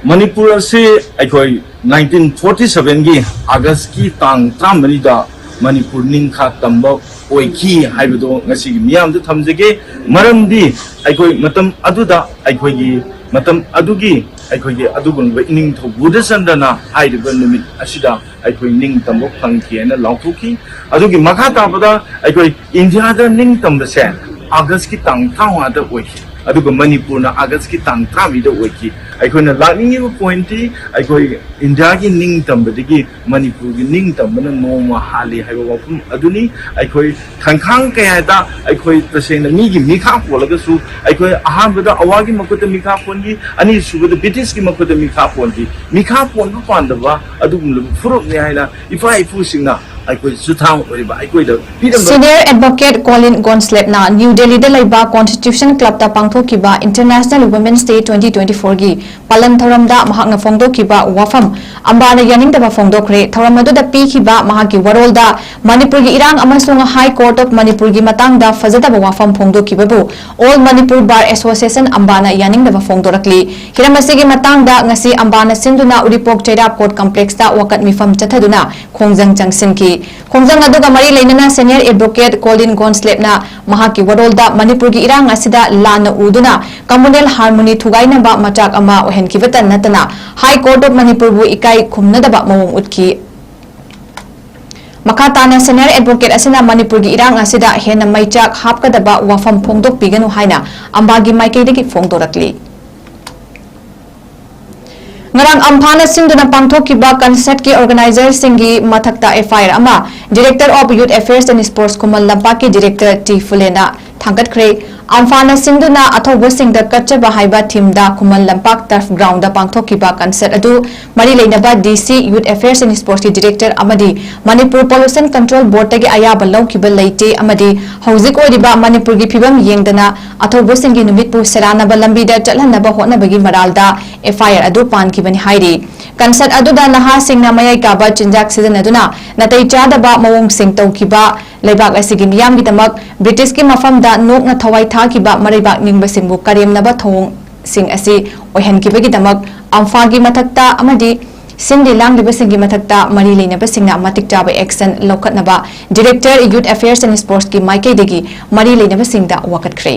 ꯃꯅꯤꯄꯨꯔ ꯑꯁꯤ ꯑꯩꯈꯣꯏ ꯅꯥꯏꯟꯇꯤꯟ ꯐꯣꯔꯇꯤ ꯁꯚꯦꯟꯒꯤ ꯑꯥꯒꯁꯀꯤ ꯇꯥꯡ ꯇꯔꯥꯃꯔꯤꯗ ꯃꯅꯤꯄꯨꯔ ꯅꯤꯡꯈꯥ ꯇꯝꯕ ꯑꯣꯏꯈꯤ ꯍꯥꯏꯕꯗꯣ ꯉꯁꯤꯒꯤ ꯃꯤꯌꯥꯝꯗ ꯊꯝꯖꯒꯦ꯫ ꯃꯔꯝꯗꯤ ꯑꯩꯈꯣꯏ ꯃꯇꯝ ꯑꯗꯨꯗ ꯑꯩꯈꯣꯏꯒꯤ ꯃꯇꯝ ꯑꯗꯨꯒꯤ ꯑꯩꯈꯣꯏꯒꯤ ꯑꯗꯨꯒꯨꯝꯂꯕ ꯏꯅꯤꯡꯊꯧ ꯕꯨꯙꯆꯟꯗ꯭ꯔꯅ ꯍꯥꯏꯔꯤꯕ ꯅꯨꯃꯤꯠ ꯑꯁꯤꯗ ꯑꯩꯈꯣꯏ ꯅꯤꯡꯇꯝꯕ ꯐꯪꯈꯤ ꯍꯥꯏꯅ ꯂꯥꯎꯊꯣꯛꯈꯤ꯫ ꯑꯗꯨꯒꯤ ꯃꯈꯥ ꯇꯥꯕꯗ ꯑꯩꯈꯣꯏ ꯏꯟꯗꯤꯌꯥꯗ ꯅꯤꯡꯇꯝꯕꯁꯦ ꯑꯥꯒꯁꯀꯤ ꯇꯥꯡ ꯇꯔꯥꯃꯉꯥꯗ ꯑꯣꯏꯈꯤ, ꯑꯗꯨꯒ ꯃꯅꯤꯄꯨꯔꯅ ꯑꯥꯒꯁꯀꯤ ꯇꯥꯡ ꯇꯔꯥꯃꯔꯤꯗ ꯑꯣꯏꯈꯤ꯫ ꯑꯩꯈꯣꯏꯅ ꯂꯥꯛꯅꯤꯡꯉꯤꯕ ꯄꯣꯏꯟꯠꯇꯤ ꯑꯩꯈꯣꯏ ꯏꯟꯗꯤꯌꯥꯒꯤ ꯅꯤꯡꯇꯝꯕꯗꯒꯤ ꯃꯅꯤꯄꯨꯔꯒꯤ ꯅꯤꯡꯇꯝꯕꯅ ꯅꯣꯡꯃ ꯍꯥꯜꯂꯤ ꯍꯥꯏꯕ ꯋꯥꯐꯝ ꯑꯗꯨꯅꯤ꯫ ꯑꯩꯈꯣꯏ ꯈꯪꯈꯥꯡ ꯀꯌꯥꯗ ꯑꯩꯈꯣꯏ ꯇꯁꯦꯡꯅ ꯃꯤꯒꯤ ꯃꯤꯈꯥ ꯄꯣꯜꯂꯒꯁꯨ ꯑꯩꯈꯣꯏ ꯑꯍꯥꯟꯕꯗ ꯑꯋꯥꯒꯤ ꯃꯈꯨꯠꯇ ꯃꯤꯈꯥ ꯄꯣꯟꯈꯤ, ꯑꯅꯤꯁꯨꯕꯗ ꯕ꯭ꯔꯤꯇꯤꯁꯀꯤ ꯃꯈꯨꯠꯇ ꯃꯤꯈꯥ ꯄꯣꯟꯈꯤ꯫ ꯃꯤꯈꯥ ꯄꯣꯟꯕ ꯄꯥꯟꯗꯕ ꯑꯗꯨꯒꯨꯝꯂꯕ ꯐꯨꯔꯨꯞꯅꯤ ꯍꯥꯏꯅ ꯏꯄꯥ ꯏꯄꯨꯁꯤꯡꯅ ꯑꯩꯈꯣꯏ ꯆꯨꯊꯥꯡ ꯑꯣꯏꯔꯤꯕ ꯑꯩꯈꯣꯏꯗ ꯄꯤꯔꯝꯕ Senior Advocate Colin Gonslep ꯅ ꯅ꯭ꯌꯨ ꯗꯦꯜꯂꯤꯗ ꯂꯩꯕ Constitution Club ꯇ ꯄꯥꯡꯊꯣꯛꯈꯤꯕ International Women's Day twenty twenty-four ꯒꯤ ꯄꯥꯂꯟ ꯊꯧꯔꯝꯗ ꯃꯍꯥꯛꯅ ꯐꯣꯡꯗꯣꯛꯈꯤꯕ ꯋꯥꯐꯝ ꯑꯝꯕꯥꯅ ꯌꯥꯅꯤꯡꯗꯕ ꯐꯣꯡꯗꯣꯛꯈ꯭ꯔꯦ꯫ ꯊꯧꯔꯝ ꯑꯗꯨꯗ ꯄꯤꯈꯤꯕ ꯃꯍꯥꯛꯀꯤ ꯋꯥꯔꯣꯜꯗ ꯃꯅꯤꯄꯨꯔꯒꯤ ꯏꯔꯥꯡ ꯑꯃꯁꯨꯡ High Court of ꯃꯅꯤꯄꯨꯔꯒꯤ ꯃꯇꯥꯡꯗ ꯐꯖꯗꯕ ꯋꯥꯐꯝ ꯐꯣꯡꯗꯣꯛꯈꯤꯕꯕꯨ All Manipur Bar Association ꯑꯝꯕꯥꯅ ꯌꯥꯅꯤꯡꯗꯕ ꯐꯣꯡꯗꯣꯔꯛꯂꯤ꯫ ꯍꯤꯔꯝ ꯑꯁꯤꯒꯤ ꯃꯇꯥꯡꯗ ꯉꯁꯤ ꯑꯝꯕꯥꯅ ꯁꯤꯟꯗꯨꯅ ꯎꯔꯤꯄꯣꯛ ꯆꯩꯔꯥꯛ Court Complex ꯇ ꯋꯥꯀꯠ ꯃꯤꯐꯝ ꯆꯠꯊꯗꯨꯅ ꯈꯣꯡꯖꯪ ꯆꯪꯁꯤꯟꯈꯤ꯫ ꯈꯣꯡꯖꯪ ꯑꯗꯨꯒ ꯃꯔꯤ ꯂꯩꯅꯅ Senior Advocate Colin Gonslep ꯅ ꯃꯍꯥꯛꯀꯤ ꯋꯥꯔꯣꯜꯗ ꯃꯅꯤꯄꯨꯔꯒꯤ ꯏꯔꯥꯡ ꯑꯁꯤꯗ ꯂꯥꯟꯅ ꯎꯗꯨꯅ communal harmony ꯊꯨꯒꯥꯏꯅꯕ ꯃꯆꯥꯛ ꯑꯃ ꯑꯣꯏꯍꯟꯈꯤꯕꯇ ꯅꯠꯇꯅ High Court of ꯃꯅꯤꯄꯨꯔꯕꯨ ꯏꯀꯥꯏ ꯈꯨꯝꯅꯗꯕ ꯃꯑꯣꯡ ꯎꯠꯈꯤ꯫ ꯃꯈꯥ ꯇꯥꯅ Senior Advocate ꯑꯁꯤꯅ ꯃꯅꯤꯄꯨꯔꯒꯤ ꯏꯔꯥꯡ ꯑꯁꯤꯗ ꯍꯦꯟꯅ ꯃꯩꯆꯥꯛ ꯍꯥꯞꯀꯗꯕ ꯋꯥꯐꯝ ꯐꯣꯡꯗꯣꯛꯄꯤꯒꯅꯨ ꯍꯥꯏꯅ ꯑꯝꯕꯥꯒꯤ ꯃꯥꯏꯀꯩꯗꯒꯤ ꯐꯣꯡꯗꯣꯔꯛꯂꯤ꯫ ꯉꯔꯥꯡ ꯑꯝꯐꯥꯅ ꯁꯤꯟꯗꯨꯅ ꯄꯥꯡꯊꯣꯛꯈꯤꯕ ꯀꯟꯁꯔꯠꯀꯤ ꯑꯣꯔꯒꯅꯥꯏꯖꯔꯁꯤꯡꯒꯤ ꯃꯊꯛꯇ ꯑꯦꯐ ꯑꯥꯏ ꯑꯥꯔ ꯑꯃ Director of Youth Affairs and Sports ꯈꯨꯃꯟ ꯂꯝꯄꯥꯛꯀꯤ Director ꯇꯤ ꯐꯨꯂꯦꯅ ꯊꯥꯡꯒꯠꯈ꯭ꯔꯦ꯫ ꯑꯝꯐꯥꯅ ꯁꯤꯟꯗꯨꯅ ꯑꯊꯧꯕꯁꯤꯡꯗ ꯀꯠꯆꯕ ꯍꯥꯏꯕ ꯊꯤꯝꯗ ꯈꯨꯃꯟ ꯂꯝꯄꯥꯛ ꯇꯔꯐ ꯒ꯭ꯔꯥꯎꯟꯗ ꯄꯥꯡꯊꯣꯛꯈꯤꯕ ꯀꯟꯁꯔꯠ ꯑꯗꯨ ꯃꯔꯤ ꯂꯩꯅꯕ ꯗꯤ ꯁꯤ, Youth Affairs and Sportsꯀꯤ Director ꯑꯃꯗꯤ ꯃꯅꯤꯄꯨꯔ Pollution Control Boardꯇꯒꯤ ꯑꯌꯥꯕ ꯂꯧꯈꯤꯕ ꯂꯩꯇꯦ ꯑꯃꯗꯤ ꯍꯧꯖꯤꯛ ꯑꯣꯏꯔꯤꯕ ꯃꯅꯤꯄꯨꯔꯒꯤ ꯐꯤꯕꯝ ꯌꯦꯡꯗꯅ ꯑꯊꯧꯕꯁꯤꯡꯒꯤ ꯅꯨꯃꯤꯠꯄꯨ ꯁꯦꯔꯥꯟꯅꯕ ꯂꯝꯕꯤꯗ ꯆꯠꯍꯟꯅꯕ ꯍꯣꯠꯅꯕꯒꯤ ꯃꯔꯥꯜꯗ ꯑꯦꯐ ꯑꯥꯏ ꯑꯥꯔ ꯑꯗꯨ ꯄꯥꯟꯈꯤꯕꯅꯤ ꯍꯥꯏꯔꯤ꯫ ꯀꯟꯁꯔꯠ ꯑꯗꯨꯗ ꯅꯍꯥꯁꯤꯡꯅ ꯃꯌꯥꯏ ꯀꯥꯕ ꯆꯤꯟꯖꯥꯛ ꯁꯤꯖꯤꯟꯅꯗꯨꯅ ꯅꯥꯇꯩ ꯆꯥꯗꯕ ꯃꯑꯣꯡꯁꯤꯡ ꯇꯧꯈꯤꯕ, ꯂꯩꯕꯥꯛ ꯑꯁꯤꯒꯤ ꯃꯤꯌꯥꯝꯒꯤꯗꯃꯛ ꯕ꯭ꯔꯤꯇꯤꯁꯀꯤ ꯃꯐꯝꯗ ꯅꯣꯛꯅ ꯊꯋꯥꯏ ꯊꯥꯈꯤꯕ ꯃꯔꯩꯕꯥꯛ ꯅꯤꯡꯕꯁꯤꯡꯕꯨ ꯀꯔꯦꯝꯅꯕ ꯊꯧꯑꯣꯡꯁꯤꯡ ꯑꯁꯤ ꯑꯣꯏꯍꯟꯈꯤꯕꯒꯤ ꯗꯃꯛ ꯑꯝꯐꯥꯒꯤ ꯃꯊꯛꯇ ꯑꯃꯗꯤ ꯁꯤꯟꯂꯤ ꯂꯥꯡꯂꯤꯕꯁꯤꯡꯒꯤ ꯃꯊꯛꯇ ꯃꯔꯤ ꯂꯩꯅꯕꯁꯤꯡꯅ ꯃꯇꯤꯛ ꯆꯥꯕ action ꯂꯧꯈꯠꯅꯕ Director Youth Affairs and Sportsꯀꯤ ꯃꯥꯏꯀꯩꯗꯒꯤ ꯃꯔꯤ ꯂꯩꯅꯕꯁꯤꯡꯗ ꯋꯥꯀꯠꯈ꯭ꯔꯦ꯫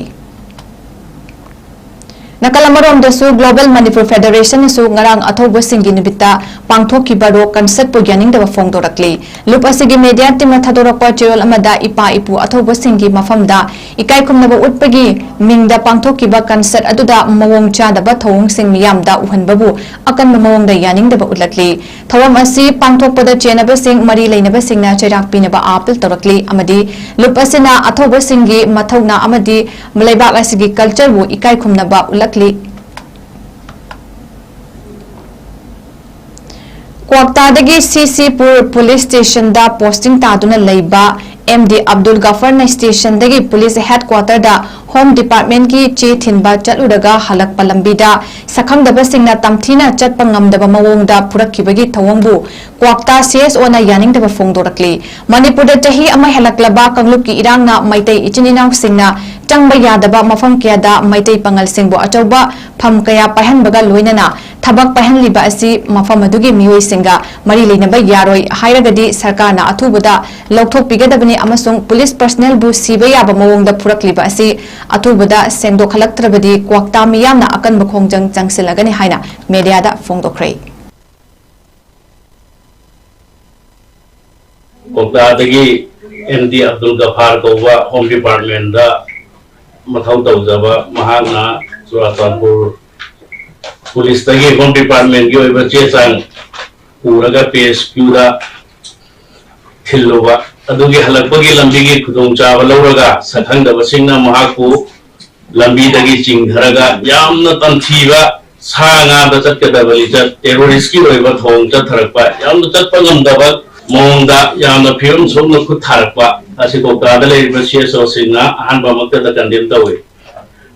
ꯅꯥꯀꯜ ꯑꯃꯔꯣꯝꯗꯁꯨ Global Manipur Federationꯅꯁꯨ ꯉꯔꯥꯡ ꯑꯊꯧꯕꯁꯤꯡꯒꯤ ꯅꯨꯃꯤꯠꯇ ꯄꯥꯡꯊꯣꯛꯈꯤꯕ ꯔꯣ ꯀꯟꯁꯔꯠꯄꯨ ꯌꯥꯅꯤꯡꯗꯕ ꯐꯣꯡꯗꯣꯔꯛꯂꯤ꯫ ꯂꯨꯞ ꯑꯁꯤꯒꯤ media teamꯅ ꯊꯥꯗꯣꯔꯛꯄ ꯆꯦꯔꯣꯜ ꯑꯃꯗ ꯏꯄꯥ ꯏꯄꯨ ꯑꯊꯧꯕꯁꯤꯡꯒꯤ ꯃꯐꯝꯗ ꯏꯀꯥꯏ ꯈꯨꯝꯅꯕ ꯎꯠꯄꯒꯤ ꯃꯤꯡꯗ ꯄꯥꯡꯊꯣꯛꯈꯤꯕ ꯀꯟꯁꯔꯠ ꯑꯗꯨꯗ ꯃꯑꯣꯡ ꯆꯥꯗꯕ ꯊꯧꯑꯣꯡꯁꯤꯡ ꯃꯤꯌꯥꯝꯗ ꯎꯍꯟꯕꯕꯨ ꯑꯀꯟꯕ ꯃꯑꯣꯡꯗ ꯌꯥꯅꯤꯡꯗꯕ ꯎꯠꯂꯛꯂꯤ꯫ ꯊꯧꯔꯝ ꯑꯁꯤ ꯄꯥꯡꯊꯣꯛꯄꯗ ꯆꯦꯟꯅꯕꯁꯤꯡ ꯃꯔꯤ ꯂꯩꯅꯕꯁꯤꯡꯅ ꯆꯩꯔꯥꯛ ꯄꯤꯅꯕ ꯑꯥꯄꯤꯜ ꯇꯧꯔꯛꯂꯤ ꯑꯃꯗꯤ ꯂꯨꯞ ꯑꯁꯤꯅ ꯑꯊꯧꯕꯁꯤꯡꯒꯤ ꯃꯊꯧꯅꯥ ꯑꯃꯗꯤ ꯂꯩꯕꯥꯛ ꯑꯁꯤꯒꯤ cultureꯕꯨ ꯏꯀꯥꯏ ꯈꯨꯝꯅꯕ ꯎꯠꯂꯛꯂꯤ꯫ ꯀ꯭ꯋꯥꯛꯇꯥꯗꯒꯤ ꯁꯤꯁꯤꯄꯨꯔ police stationꯗ posting ꯇꯥꯗꯨꯅ ꯂꯩꯕ ꯑꯦꯝ ꯗꯤ ꯑꯕꯗꯨꯜ ꯒꯐꯔꯅ stationꯗꯒꯤ police headquarterꯗ Home Departmentꯀꯤ ꯆꯦ ꯊꯤꯟꯕ ꯆꯠꯂꯨꯔꯒ ꯍꯜꯂꯛꯄ ꯂꯝꯕꯤꯗ ꯁꯛꯈꯪꯗꯕꯁꯤꯡꯅ ꯇꯝꯊꯤꯅ ꯆꯠꯄ ꯉꯝꯗꯕ ꯃꯑꯣꯡꯗ ꯐꯨꯔꯛꯈꯤꯕꯒꯤ ꯊꯧꯑꯣꯡꯕꯨ ꯀ꯭ꯋꯥꯛꯇꯥ ꯁꯤ ꯑꯦꯁ ꯑꯣꯅ ꯌꯥꯅꯤꯡꯗꯕ ꯐꯣꯡꯗꯣꯔꯛꯂꯤ꯫ ꯃꯅꯤꯄꯨꯔꯗ ꯆꯍꯤ ꯑꯃ ꯍꯦꯜꯂꯛꯂꯕ ꯀꯥꯡꯂꯨꯞꯀꯤ ꯏꯔꯥꯡꯅ ꯃꯩꯇꯩ ꯏꯆꯤꯟ ꯏꯅꯥꯎꯁꯤꯡꯅ ꯆꯪꯕ ꯌꯥꯗꯕ ꯃꯐꯝ ꯀꯌꯥꯗ ꯃꯩꯇꯩ ꯄꯥꯉꯜꯁꯤꯡꯕꯨ ꯑꯆꯧꯕ ꯐꯝ ꯀꯌꯥ ꯄꯥꯏꯍꯟꯕꯒ ꯂꯣꯏꯅꯅ ꯊꯕꯛ ꯄꯥꯏꯍꯜꯂꯤꯕ ꯑꯁꯤ ꯃꯐꯝ ꯑꯗꯨꯒꯤ ꯃꯤꯑꯣꯏꯁꯤꯡꯒ ꯃꯔꯤ ꯂꯩꯅꯕ ꯌꯥꯔꯣꯏ ꯍꯥꯏꯔꯒꯗꯤ ꯁꯔꯀꯥꯔꯅ ꯑꯊꯨꯕꯗ ꯂꯧꯊꯣꯛꯄꯤꯒꯗꯕꯅꯤ ꯑꯃꯁꯨꯡ police personnelꯕꯨ ꯁꯤꯕ ꯌꯥꯕ ꯃꯑꯣꯡꯗ ꯐꯨꯔꯛꯂꯤꯕ ꯑꯁꯤ ꯑꯊꯨꯕꯗ ꯁꯦꯡꯗꯣꯛꯍꯜꯂꯛꯇ꯭ꯔꯕꯗꯤ ꯀ꯭ꯋꯥꯛꯇꯥ ꯃꯤꯌꯥꯝꯅ ꯑꯀꯟꯕ ꯈꯣꯡꯖꯪ ꯆꯪꯁꯤꯜꯂꯒꯅꯤ ꯍꯥꯏꯅ mediaꯗ ꯐꯣꯡꯗꯣꯛꯈ꯭ꯔꯦ꯫ ꯀꯣꯛꯇꯥꯗꯒꯤ ꯑꯦꯝ ꯗꯤ ꯑꯕꯗꯨꯜ ꯒꯐꯥꯔ ꯀꯧꯕ Home Departmentꯗ ꯃꯊꯧ ꯇꯧꯖꯕ ꯃꯍꯥꯛꯅ ꯆꯨꯔꯥꯆꯥꯟꯄꯨꯔ ꯄꯨꯂꯤꯁꯇꯒꯤ, ꯍꯣꯝ ꯗꯤꯄꯥꯔꯠꯃꯦꯟꯒꯤ ꯑꯣꯏꯕ ꯆꯦ ꯆꯥꯡ ꯄꯨꯔꯒ ꯄꯤ ꯑꯩꯆ ꯀ꯭ꯌꯨꯗ ꯊꯤꯜꯂꯨꯕ꯫ ꯑꯗꯨꯒꯤ ꯍꯜꯂꯛꯄꯒꯤ ꯂꯝꯕꯤꯒꯤ ꯈꯨꯗꯣꯡꯆꯥꯕ ꯂꯧꯔꯒ ꯁꯛꯈꯪꯗꯕꯁꯤꯡꯅ ꯃꯍꯥꯛꯄꯨ ꯂꯝꯕꯤꯗꯒꯤ ꯆꯤꯡꯊꯔꯒ ꯌꯥꯝꯅ ꯇꯝꯊꯤꯕ, ꯁꯥ ꯉꯥꯗ ꯆꯠꯀꯗꯕ ꯂꯤꯆꯠ, ꯇꯦꯔꯣꯔꯤꯁꯀꯤ ꯑꯣꯏꯕ ꯊꯧꯑꯣꯡ ꯆꯠꯊꯔꯛꯄ, ꯌꯥꯝꯅ ꯆꯠꯄ ꯉꯝꯗꯕ ꯃꯑꯣꯡꯗ ꯌꯥꯝꯅ ꯐꯤꯕꯝ ꯁꯣꯛꯅ ꯈꯨꯠ ꯊꯥꯔꯛꯄ ꯑꯁꯤ ꯀꯣꯛꯇꯥꯗ ꯂꯩꯔꯤꯕ ꯁꯤ ꯑꯦꯁ ꯑꯣꯁꯤꯡꯅ ꯑꯍꯥꯟꯕꯃꯛꯇꯗ ꯀꯟꯗꯦꯝ ꯇꯧꯏ꯫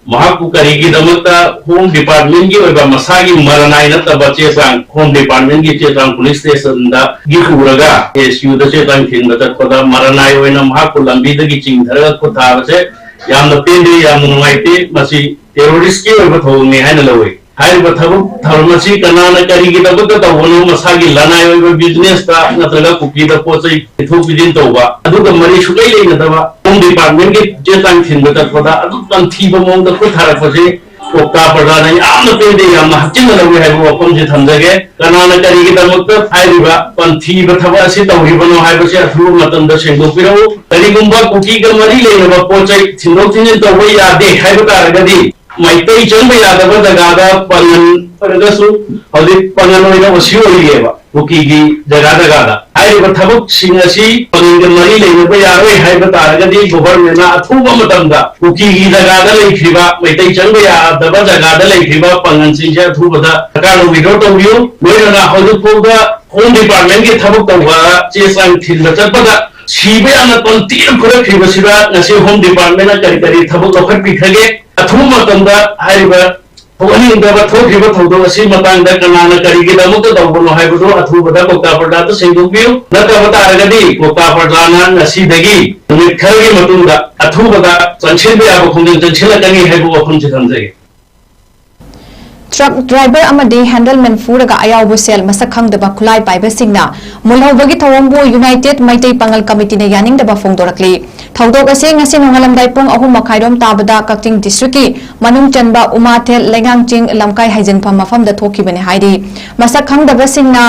ꯃꯍꯥꯛꯄꯨ ꯀꯔꯤꯒꯤꯗꯃꯛꯇ ꯍꯣꯝ ꯗꯤꯄꯥꯔꯠꯃꯦꯟꯒꯤ ꯑꯣꯏꯕ ꯃꯁꯥꯒꯤ ꯃꯔꯅꯥꯏ ꯅꯠꯇꯕ ꯆꯦ ꯆꯥꯡ, ꯍꯣꯝ ꯗꯤꯄꯥꯔꯠꯃꯦꯟꯒꯤ ꯆꯦ ꯆꯥꯡ ꯄꯨꯂꯤꯁ ꯁ꯭ꯇꯦꯁꯟꯗꯒꯤ ꯄꯨꯔꯒ ꯑꯦꯁ ꯌꯨꯗ ꯆꯦ ꯆꯥꯡ ꯊꯤꯟꯕ ꯆꯠꯄꯗ ꯃꯔꯅꯥꯏ ꯑꯣꯏꯅ ꯃꯍꯥꯛꯄꯨ ꯂꯝꯕꯤꯗꯒꯤ ꯆꯤꯡꯊꯔꯒ ꯈꯨꯠ ꯊꯥꯕꯁꯦ ꯌꯥꯝꯅ ꯄꯦꯟꯗꯦ, ꯌꯥꯝꯅ ꯅꯨꯡꯉꯥꯏꯇꯦ꯫ ꯃꯁꯤ ꯇꯦꯔꯣꯔꯤꯁ꯭ꯠꯀꯤ ꯑꯣꯏꯕ ꯊꯧꯑꯣꯡꯅꯤ ꯍꯥꯏꯅ ꯂꯧꯏ꯫ ꯍꯥꯏꯔꯤꯕ ꯊꯕꯛ ꯊꯧꯔꯝ ꯑꯁꯤ ꯀꯅꯥꯅ ꯀꯔꯤꯒꯤꯗꯃꯛꯇ ꯇꯧꯕꯅꯣ? ꯃꯁꯥꯒꯤ ꯂꯅꯥꯏ ꯑꯣꯏꯕ ꯕꯤꯖꯤꯅꯦꯁꯇ ꯅꯠꯇ꯭ꯔꯒ ꯀꯨꯀꯤꯗ ꯄꯣꯠ ꯆꯩ ꯄꯤꯊꯣꯛ ꯄꯤꯁꯤꯟ ꯇꯧꯕ, ꯑꯗꯨꯒ ꯃꯔꯤ ꯁꯨꯛꯂꯩ ꯂꯩꯅꯗꯕ ꯍꯣꯝ ꯗꯤꯄꯥꯔꯠꯃꯦꯟꯒꯤ ꯆꯦ ꯆꯥꯡ ꯊꯤꯟꯕ ꯆꯠꯄꯗ ꯑꯗꯨꯛ ꯇꯝꯊꯤꯕ ꯃꯑꯣꯡꯗ ꯈꯨꯠ ꯊꯥꯔꯛꯄꯁꯤ ꯀꯣꯛꯇꯥ ꯄ꯭ꯔꯖꯥꯅ ꯌꯥꯝꯅ ꯄꯦꯟꯗꯦ, ꯌꯥꯝꯅ ꯍꯛꯆꯤꯟꯅ ꯂꯧꯏ ꯍꯥꯏꯕ ꯋꯥꯐꯝꯁꯤ ꯊꯝꯖꯒꯦ꯫ ꯀꯅꯥꯅ ꯀꯔꯤꯒꯤꯗꯃꯛꯇ ꯍꯥꯏꯔꯤꯕ ꯄꯟꯊꯤꯕ ꯊꯕꯛ ꯑꯁꯤ ꯇꯧꯔꯤꯕꯅꯣ ꯍꯥꯏꯕꯁꯤ ꯑꯊꯨꯕ ꯃꯇꯝꯗ ꯁꯦꯡꯗꯣꯛꯄꯤꯔꯛꯎ꯫ ꯀꯔꯤꯒꯨꯝꯕ ꯀꯨꯀꯤꯒ ꯃꯔꯤ ꯂꯩꯅꯕ ꯄꯣꯠ ꯆꯩ ꯊꯤꯟꯗꯣꯛ ꯊꯤꯟꯖꯤꯟ ꯇꯧꯕ ꯌꯥꯗꯦ ꯍꯥꯏꯕ ꯇꯥꯔꯒꯗꯤ, ꯃꯩꯇꯩ ꯆꯪꯕ ꯌꯥꯗꯕ ꯖꯒꯥꯗ ꯄꯥꯡꯒꯜ ꯑꯣꯏꯔꯒꯁꯨ ꯍꯧꯖꯤꯛ ꯄꯥꯡꯒꯜ ꯑꯣꯏꯅ ꯑꯣ ꯁꯤ ꯑꯣꯏꯔꯤꯑꯕ ꯀꯨꯀꯤꯒꯤ ꯖꯒꯥ ꯖꯒꯥꯗ꯫ ꯍꯥꯏꯔꯤꯕ ꯊꯕꯛꯁꯤꯡ ꯑꯁꯤ ꯄꯥꯡꯒꯜꯒ ꯃꯔꯤ ꯂꯩꯅꯕ ꯌꯥꯔꯣꯏ ꯍꯥꯏꯕ ꯇꯥꯔꯒꯗꯤ ꯒꯣꯚꯔꯟꯃꯦꯟꯅ ꯑꯊꯨꯕ ꯃꯇꯝꯗ ꯀꯨꯀꯤꯒꯤ ꯖꯒꯥꯗ ꯂꯩꯈ꯭ꯔꯤꯕ, ꯃꯩꯇꯩ ꯆꯪꯕ ꯌꯥꯗꯕ ꯖꯒꯥꯗ ꯂꯩꯈ꯭ꯔꯤꯕ ꯄꯥꯡꯒꯜꯁꯤꯡꯁꯦ ꯑꯊꯨꯕꯗ ꯁꯔꯀꯥꯔꯅ ꯋꯤꯗ꯭ꯔꯣ ꯇꯧꯕꯤꯌꯨ꯫ ꯂꯣꯏꯅꯅ ꯍꯧꯖꯤꯛ ꯐꯥꯎꯗ ꯍꯣꯝ ꯗꯤꯄꯥꯔꯠꯃꯦꯟꯒꯤ ꯊꯕꯛ ꯇꯧꯕ ꯆꯦ ꯆꯥꯡ ꯊꯤꯟꯕ ꯆꯠꯄꯗ ꯁꯤꯕ ꯌꯥꯝꯅ ꯇꯣꯟꯇꯤꯅ ꯐꯨꯔꯛꯈ꯭ꯔꯤꯕꯁꯤꯗ ꯉꯁꯤ ꯍꯣꯝ ꯗꯤꯄꯥꯔꯠꯃꯦꯟꯅ ꯀꯔꯤ ꯀꯔꯤ ꯊꯕꯛ ꯂꯧꯈꯠꯄꯤꯈ꯭ꯔꯒꯦ? ꯑꯊꯨꯕ ꯃꯇꯝꯗ ꯍꯥꯏꯔꯤꯕ ꯊꯣꯛꯍꯟꯅꯤꯡꯗꯕ ꯊꯣꯛꯈꯤꯕ ꯊꯧꯗꯣꯛ ꯑꯁꯤ ꯃꯇꯥꯡꯗ ꯀꯅꯥꯅ ꯀꯔꯤꯒꯤꯗꯃꯛꯇ ꯇꯧꯕꯅꯣ ꯍꯥꯏꯕꯗꯨ ꯑꯊꯨꯕꯗ ꯀꯣꯛꯇꯥ ꯄ꯭ꯔꯖꯥꯗ ꯁꯦꯡꯗꯣꯛꯄꯤꯌꯨ꯫ ꯅꯠꯇꯕ ꯇꯥꯔꯒꯗꯤ ꯀꯣꯛꯇꯥ ꯄ꯭ꯔꯖꯥꯅ ꯉꯁꯤꯗꯒꯤ ꯅꯨꯃꯤꯠ ꯈꯔꯒꯤ ꯃꯇꯨꯡꯗ ꯑꯊꯨꯕꯗ ꯆꯪꯁꯤꯟꯕ ꯌꯥꯕ ꯈꯣꯡꯖꯪ ꯆꯪꯁꯤꯜꯂꯛꯀꯅꯤ ꯍꯥꯏꯕ ꯋꯥꯐꯝꯁꯤ ꯊꯝꯖꯒꯦ꯫ ꯇ꯭ꯔꯛ ꯗ꯭ꯔꯥꯏꯚꯔ ꯑꯃꯗꯤ ꯍꯦꯟꯗꯜꯃꯦꯟ ꯐꯨꯔꯒ ꯑꯌꯥꯎꯕ ꯁꯦꯜ ꯃꯁꯛ ꯈꯪꯗꯕ ꯈꯨꯠꯂꯥꯏ ꯄꯥꯏꯕꯁꯤꯡꯅ ꯃꯨꯜꯍꯧꯕꯒꯤ ꯊꯧꯑꯣꯡꯕꯨ ꯌꯨꯅꯥꯏꯇꯦꯗ ꯃꯩꯇꯩ ꯄꯥꯉꯜ ꯀꯃꯤꯇꯤꯅ ꯌꯥꯅꯤꯡꯗꯕ ꯐꯣꯡꯗꯣꯔꯛꯂꯤ꯫ ꯊꯧꯗꯣꯛ ꯑꯁꯤ ꯉꯁꯤ ꯅꯣꯡꯉꯥꯜꯂꯝꯗꯥꯏ ꯄꯨꯡ ꯑꯍꯨꯝ ꯃꯈꯥꯏꯔꯣꯝ ꯇꯥꯕꯗ ꯀꯛꯆꯤꯡ ꯗꯤꯁꯇ꯭ꯔꯤꯛꯀꯤ ꯃꯅꯨꯡ ꯆꯟꯕ ꯎꯃꯥꯊꯦꯜ ꯂꯩꯉꯥꯡꯆꯤꯡ ꯂꯝꯈꯥꯏ ꯍꯥꯏꯖꯤꯟꯐꯝ ꯃꯐꯝꯗ ꯊꯣꯛꯈꯤꯕꯅꯤ ꯍꯥꯏꯔꯤ꯫ ꯃꯁꯛ ꯈꯪꯗꯕꯁꯤꯡꯅ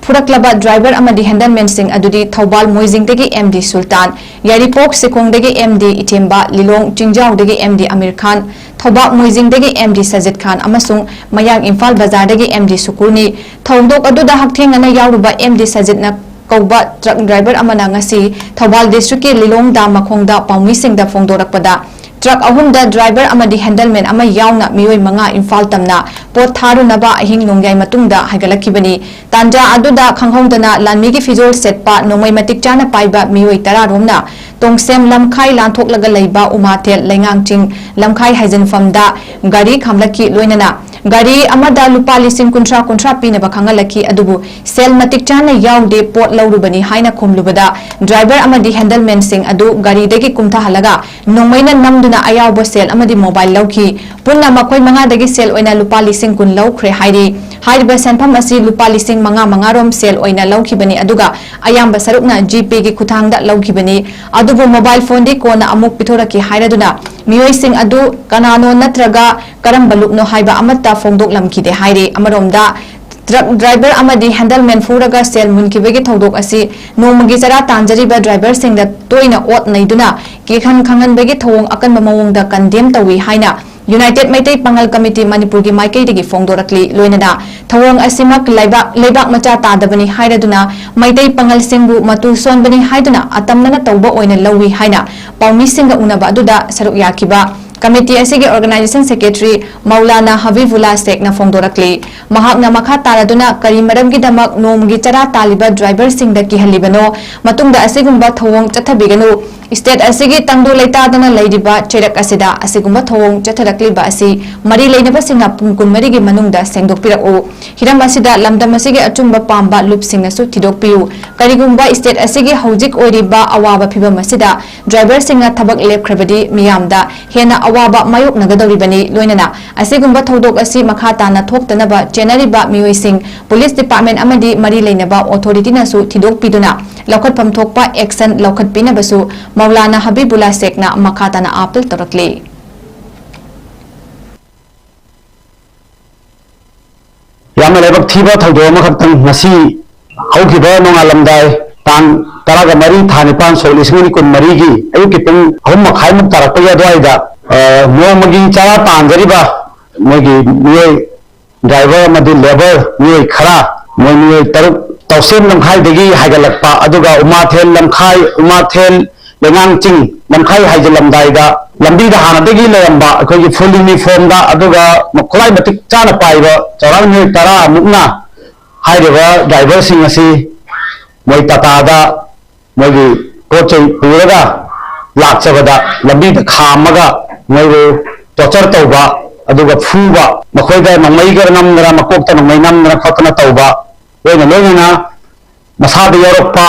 ꯐꯨꯔꯛꯂꯕ ꯗ꯭ꯔꯥꯏꯚꯔ ꯑꯃꯗꯤ ꯍꯦꯟꯗꯜꯃꯦꯟꯁꯤꯡ ꯑꯗꯨꯗꯤ ꯊꯧꯕꯥꯜ ꯃꯣꯏꯖꯤꯡꯗꯒꯤ ꯑꯦꯝ ꯗꯤ ꯁꯨꯜꯇꯥꯟ, ꯌꯥꯏꯔꯤꯄꯣꯛ ꯁꯤꯈꯣꯡꯗꯒꯤ ꯑꯦꯝ ꯗꯤ ꯏꯊꯦꯝꯕ, ꯂꯤꯂꯣꯡ ꯆꯤꯡꯖꯥꯎꯗꯒꯤ ꯑꯦꯝ ꯗꯤ ꯑꯃꯤꯔ ꯈꯥꯟ, ꯊꯧꯕꯥꯜ ꯃꯣꯏꯖꯤꯡꯗꯒꯤ ꯑꯦꯝ ꯗꯤ ꯁꯖꯤꯠ ꯈꯥꯟ ꯑꯃꯁꯨꯡ ꯃꯌꯥꯡ ꯏꯝꯐꯥꯜ ꯕꯖꯥꯔꯗꯒꯤ ꯑꯦꯝ ꯗꯤ ꯁꯨꯀꯨꯔꯅꯤ꯫ ꯊꯧꯗꯣꯛ ꯑꯗꯨꯗ ꯍꯛꯊꯦꯡꯅꯅ ꯌꯥꯎꯔꯨꯕ ꯑꯦꯝ ꯗꯤ ꯁꯖꯤꯠꯅ ꯀꯧꯕ ꯇ꯭ꯔꯛ ꯗ꯭ꯔꯥꯏꯚꯔ ꯑꯃꯅ ꯉꯁꯤ ꯊꯧꯕꯥꯜ ꯗꯤꯁꯇ꯭ꯔꯤꯛꯀꯤ ꯂꯤꯂꯣꯡ ꯗꯥꯝ ꯃꯈꯣꯡꯗ ꯄꯥꯎꯃꯤꯁꯤꯡꯗ ꯐꯣꯡꯗꯣꯔꯛꯄꯗ, ꯇ꯭ꯔꯛ ꯑꯍꯨꯝꯗ ꯗ꯭ꯔꯥꯏꯚꯔ ꯑꯃꯗꯤ ꯍꯦꯟꯗꯜꯃꯦꯟ ꯑꯃ ꯌꯥꯎꯅ ꯃꯤꯑꯣꯏ ꯃꯉꯥ ꯏꯝꯐꯥꯜ ꯇꯝꯅ ꯄꯣꯠ ꯊꯥꯔꯨꯅꯕ ꯑꯍꯤꯡ ꯅꯣꯡꯌꯥꯏ ꯃꯇꯨꯡꯗ ꯍꯥꯏꯒꯠꯂꯛꯈꯤꯕꯅꯤ꯫ ꯇꯥꯟꯖꯥ ꯑꯗꯨꯗ ꯈꯪꯍꯧꯗꯅ ꯂꯥꯟꯃꯤꯒꯤ ꯐꯤꯖꯣꯜ ꯁꯦꯠꯄ ꯅꯣꯡꯃꯩ ꯃꯇꯤꯛ ꯆꯥꯅ ꯄꯥꯏꯕ ꯃꯤꯑꯣꯏ ꯇꯔꯥ ꯔꯣꯝꯅ ꯇꯣꯡꯁꯦꯝ ꯂꯝꯈꯥꯏ ꯂꯥꯟꯊꯣꯛꯂꯒ ꯂꯩꯕ ꯎꯃꯥꯊꯦꯜ ꯂꯩꯉꯥꯡ ꯆꯤꯡ ꯂꯝꯈꯥꯏ ꯍꯥꯏꯖꯤꯟꯐꯝꯗ ꯒꯥꯔꯤ ꯈꯥꯝꯂꯛꯈꯤ꯫ ꯂꯣꯏꯅꯅ ꯒꯥꯔꯤ ꯑꯃꯗ ꯂꯨꯄꯥ ꯂꯤꯁꯤꯡ ꯀꯨꯟꯊ꯭ꯔꯥ ꯀꯨꯟꯊ꯭ꯔꯥ ꯄꯤꯅꯕ ꯈꯪꯍꯜꯂꯛꯈꯤ, ꯑꯗꯨꯕꯨ ꯁꯦꯜ ꯃꯇꯤꯛ ꯆꯥꯅ ꯌꯥꯎꯗꯦ, ꯄꯣꯠ ꯂꯧꯔꯨꯕꯅꯤ ꯍꯥꯏꯅ ꯈꯨꯝꯂꯨꯕꯗ, ꯗ꯭ꯔꯥꯏꯚꯔ ꯑꯃꯗꯤ ꯍꯦꯟꯗꯜꯃꯦꯟꯁꯤꯡ ꯑꯗꯨ ꯒꯥꯔꯤꯗꯒꯤ ꯀꯨꯝꯊꯍꯜꯂꯒ ꯅꯣꯡꯃꯩꯅ ꯅꯝꯗꯨꯅ ꯑꯌꯥꯎꯕ ꯁꯦꯜ ꯑꯃꯗꯤ ꯃꯣꯕꯥꯏꯜ ꯂꯧꯈꯤ꯫ ꯄꯨꯟꯅ ꯃꯈꯣꯏ ꯃꯉꯥꯗꯒꯤ ꯁꯦꯜ ꯑꯣꯏꯅ ꯂꯨꯄꯥ ꯂꯤꯁꯤꯡ ꯀꯨꯟ ꯂꯧꯈ꯭ꯔꯦ ꯍꯥꯏꯔꯤ꯫ ꯍꯥꯏꯔꯤꯕ ꯁꯦꯟꯐꯝ ꯑꯁꯤ ꯂꯨꯄꯥ ꯂꯤꯁꯤꯡ ꯃꯉꯥ ꯃꯉꯥ ꯔꯣꯝ ꯁꯦꯜ ꯑꯣꯏꯅ ꯂꯧꯈꯤꯕꯅꯤ, ꯑꯗꯨꯒ ꯑꯌꯥꯝꯕ ꯁꯔꯨꯛꯅ ꯖꯤꯄꯦꯒꯤ ꯈꯨꯊꯥꯡꯗ ꯂꯧꯈꯤꯕꯅꯤ꯫ ꯑꯗꯨꯕꯨ ꯃꯣꯕꯥꯏꯜ ꯐꯣꯟꯗꯤ ꯀꯣꯟꯅ ꯑꯃꯨꯛ ꯄꯤꯊꯣꯔꯛꯈꯤ ꯍꯥꯏꯔꯗꯨꯅ ꯃꯤꯑꯣꯏꯁꯤꯡ ꯑꯗꯨ ꯀꯅꯥꯅꯣ ꯅꯠꯇ꯭ꯔꯒ ꯀꯔꯝꯕ ꯂꯨꯞꯅꯣ ꯍꯥꯏꯕ ꯑꯃꯠꯇ ꯐꯣꯡꯗꯣꯛꯂꯝꯈꯤꯗꯦ ꯍꯥꯏꯔꯤ꯫ ꯑꯃꯔꯣꯝꯗ, ꯇ꯭ꯔꯛ ꯗ꯭ꯔꯥꯏꯚꯔ ꯑꯃꯗꯤ ꯍꯦꯟꯗꯜꯃꯦꯟ ꯐꯨꯔꯒ ꯁꯦꯜ ꯃꯨꯟꯈꯤꯕꯒꯤ ꯊꯧꯗꯣꯛ ꯑꯁꯤ ꯅꯣꯡꯃꯒꯤ ꯆꯔꯥ ꯇꯥꯟꯖꯔꯤꯕ ꯗ꯭ꯔꯥꯏꯚꯔꯁꯤꯡꯗ ꯇꯣꯏꯅ ꯑꯣꯠ ꯅꯩꯗꯨꯅ ꯀꯤꯍꯟ ꯈꯪꯍꯟꯕꯒꯤ ꯊꯧꯑꯣꯡ ꯑꯀꯟꯕ ꯃꯑꯣꯡꯗ ꯀꯟꯗꯦꯝ ꯇꯧꯏ ꯍꯥꯏꯅ ꯌꯨꯅꯥꯏꯇꯦꯗ ꯃꯩꯇꯩ ꯄꯥꯉꯜ ꯀꯃꯤꯇꯤ ꯃꯅꯤꯄꯨꯔꯒꯤ ꯃꯥꯏꯀꯩꯗꯒꯤ ꯐꯣꯡꯗꯣꯔꯛꯂꯤ꯫ ꯂꯣꯏꯅꯅ ꯊꯧꯑꯣꯡ ꯑꯁꯤꯃꯛ ꯂꯩꯕꯥꯛ, ꯂꯩꯕꯥꯛ ꯃꯆꯥ ꯇꯥꯗꯕꯅꯤ ꯍꯥꯏꯔꯗꯨꯅ ꯃꯩꯇꯩ ꯄꯥꯉꯜꯁꯤꯡꯕꯨ ꯃꯇꯨ ꯁꯣꯟꯕꯅꯤ ꯍꯥꯏꯗꯨꯅ ꯑꯇꯝꯅꯅ ꯇꯧꯕ ꯑꯣꯏꯅ ꯂꯧꯏ ꯍꯥꯏꯅ ꯄꯥꯎꯃꯤꯁꯤꯡꯒ ꯎꯅꯕ ꯑꯗꯨꯗ ꯁꯔꯨꯛ ꯌꯥꯈꯤꯕ ꯀꯃꯤꯇꯤ ꯑꯁꯤꯒꯤ organization secretary ꯃꯧꯂꯥꯅꯥ ꯍꯕꯤꯕꯨꯜꯂꯥ ꯁꯦꯈꯅ ꯐꯣꯡꯗꯣꯔꯛꯂꯤ꯫ ꯃꯍꯥꯛꯅ ꯃꯈꯥ ꯇꯥꯔꯗꯨꯅ ꯀꯔꯤ ꯃꯔꯝꯒꯤꯗꯃꯛ ꯅꯣꯡꯃꯒꯤ ꯆꯔꯥ ꯇꯥꯜꯂꯤꯕ ꯗ꯭ꯔꯥꯏꯚꯔꯁꯤꯡꯗ ꯀꯤꯍꯜꯂꯤꯕꯅꯣ? ꯃꯇꯨꯡꯗ ꯑꯁꯤꯒꯨꯝꯕ ꯊꯧꯑꯣꯡ ꯆꯠꯊꯕꯤꯒꯅꯨ꯫ ꯁ꯭ꯇꯦꯠ ꯑꯁꯤꯒꯤ ꯇꯪꯗꯨ ꯂꯩꯇꯥꯗꯅ ꯂꯩꯔꯤꯕ ꯆꯩꯔꯛ ꯑꯁꯤꯗ ꯑꯁꯤꯒꯨꯝꯕ ꯊꯧꯑꯣꯡ ꯆꯠꯊꯔꯛꯂꯤꯕ ꯑꯁꯤ ꯃꯔꯤ ꯂꯩꯅꯕꯁꯤꯡꯅ ꯄꯨꯡ ꯀꯨꯟꯃꯔꯤꯒꯤ ꯃꯅꯨꯡꯗ ꯁꯦꯡꯗꯣꯛꯄꯤꯔꯛꯎ꯫ ꯍꯤꯔꯝ ꯑꯁꯤꯗ ꯂꯝꯗꯝ ꯑꯁꯤꯒꯤ ꯑꯆꯨꯝꯕ ꯄꯥꯝꯕ ꯂꯨꯞꯁꯤꯡꯅꯁꯨ ꯊꯤꯗꯣꯛꯄꯤꯌꯨ꯫ ꯀꯔꯤꯒꯨꯝꯕ ꯁ꯭ꯇꯦꯠ ꯑꯁꯤꯒꯤ ꯍꯧꯖꯤꯛ ꯑꯣꯏꯔꯤꯕ ꯑꯋꯥꯕ ꯐꯤꯚꯝ ꯑꯁꯤꯗ ꯗ꯭ꯔꯥꯏꯚꯔꯁꯤꯡꯅ ꯊꯕꯛ ꯂꯦꯞꯈ꯭ꯔꯕꯗꯤ ꯃꯤꯌꯥꯝꯗ ꯍꯦꯟꯅ ꯑꯋꯥꯕ ꯃꯥꯌꯣꯛꯅꯒꯗꯧꯔꯤꯕꯅꯤ꯫ ꯂꯣꯏꯅꯅ ꯑꯁꯤꯒꯨꯝꯕ ꯊꯧꯗꯣꯛ ꯑꯁꯤ ꯃꯈꯥ ꯇꯥꯅ ꯊꯣꯛꯇꯅꯕ ꯆꯦꯟꯅꯔꯤꯕ ꯃꯤꯑꯣꯏꯁꯤꯡ, ꯄꯨꯂꯤꯁ ꯗꯤꯄꯥꯔꯠꯃꯦꯟ ꯑꯃꯗꯤ ꯃꯔꯤ ꯂꯩꯅꯕ ꯑꯣꯊꯣꯔꯤꯇꯤꯅꯁꯨ ꯊꯤꯗꯣꯛꯄꯤꯗꯨꯅ ꯂꯧꯈꯠꯐꯝ ꯊꯣꯛꯄ ꯑꯦꯛꯁꯟ ꯂꯧꯈꯠꯄꯤꯅꯕꯁꯨ ꯃꯧꯂꯥꯅꯥ ꯍꯕꯤꯕꯨꯜꯂꯥ ꯁꯦꯈꯅ ꯃꯈꯥ ꯇꯥꯅ ꯑꯥꯄꯤꯜ ꯇꯧꯔꯛꯂꯤ꯫ ꯌꯥꯝꯅ ꯂꯥꯏꯕꯛ ꯊꯤꯕ ꯊꯧꯗꯣꯛ ꯑꯃꯈꯛꯇꯪ ꯉꯁꯤ ꯍꯧꯈꯤꯕ ꯅꯣꯡꯉꯥꯜꯂꯝꯗꯥꯏ ꯇꯥꯡ ꯇꯔꯥꯒ ꯃꯔꯤ ꯊꯥ ꯅꯤꯄꯥꯟ ꯁꯣꯛ ꯂꯤꯁꯤꯡ ꯑꯅꯤ ꯀꯨꯟꯃꯔꯤꯒꯤ ꯑꯌꯨꯛꯀꯤ ꯄꯨꯡ ꯑꯍꯨꯝ ꯃꯈꯥꯏꯃꯨꯛ ꯇꯥꯔꯛꯄꯒꯤ ꯑꯗꯨꯋꯥꯏꯗ, ꯑ, ꯅꯣꯡꯃꯒꯤ ꯆꯔꯥ ꯇꯥꯟꯖꯔꯤꯕ ꯃꯣꯏꯒꯤ ꯃꯤꯑꯣꯏ ꯗ꯭ꯔꯥꯏꯚꯔ ꯑꯃꯗꯤ ꯂꯦꯕꯔ ꯃꯤꯑꯣꯏ ꯈꯔ, ꯃꯣꯏ ꯃꯤꯑꯣꯏ ꯇꯔꯨꯛ ꯇꯧꯁꯦꯝ ꯂꯝꯈꯥꯏꯗꯒꯤ ꯍꯥꯏꯒꯠꯂꯛꯄ, ꯑꯗꯨꯒ ꯎꯃꯥꯊꯦꯜ ꯂꯝꯈꯥꯏ, ꯎꯃꯥꯊꯦꯜ ꯂꯩꯉꯥꯡ ꯆꯤꯡ ꯂꯝꯈꯥꯏ ꯍꯥꯏꯖꯤꯜꯂꯝꯗꯥꯏꯗ ꯂꯝꯕꯤꯗ ꯍꯥꯟꯅꯗꯒꯤ ꯂꯩꯔꯝꯕ ꯑꯩꯈꯣꯏꯒꯤ ꯐꯨꯜ ꯌꯨꯅꯤꯐꯣꯔꯝꯗ, ꯑꯗꯨꯒ ꯈꯨꯠꯂꯥꯏ ꯃꯇꯤꯛ ꯆꯥꯅ ꯄꯥꯏꯕ ꯆꯥꯎꯔꯥꯛꯅ ꯃꯤꯑꯣꯏ ꯇꯔꯥ ꯃꯨꯛꯅ ꯍꯥꯏꯔꯤꯕ ꯗ꯭ꯔꯥꯏꯚꯔꯁꯤꯡ ꯑꯁꯤ ꯃꯣꯏ ꯇꯥꯇꯥꯗ ꯃꯣꯏꯒꯤ ꯄꯣꯠ ꯆꯩ ꯄꯨꯔꯒ ꯂꯥꯛꯆꯕꯗ ꯂꯝꯕꯤꯗ ꯈꯥꯝꯃꯒ ꯃꯣꯏꯕꯨ ꯇꯣꯔꯆꯔ ꯇꯧꯕ, ꯑꯗꯨꯒ ꯐꯨꯕ, ꯃꯈꯣꯏꯗ ꯅꯣꯡꯃꯩꯒ ꯅꯝꯗꯅ, ꯃꯀꯣꯛꯇ ꯅꯣꯡꯃꯩ ꯅꯝꯗꯅ ꯈꯣꯠꯇꯅ ꯇꯧꯕ, ꯂꯣꯏꯅ ꯂꯣꯏꯅꯅ ꯃꯁꯥꯗ ꯌꯥꯎꯔꯛꯄ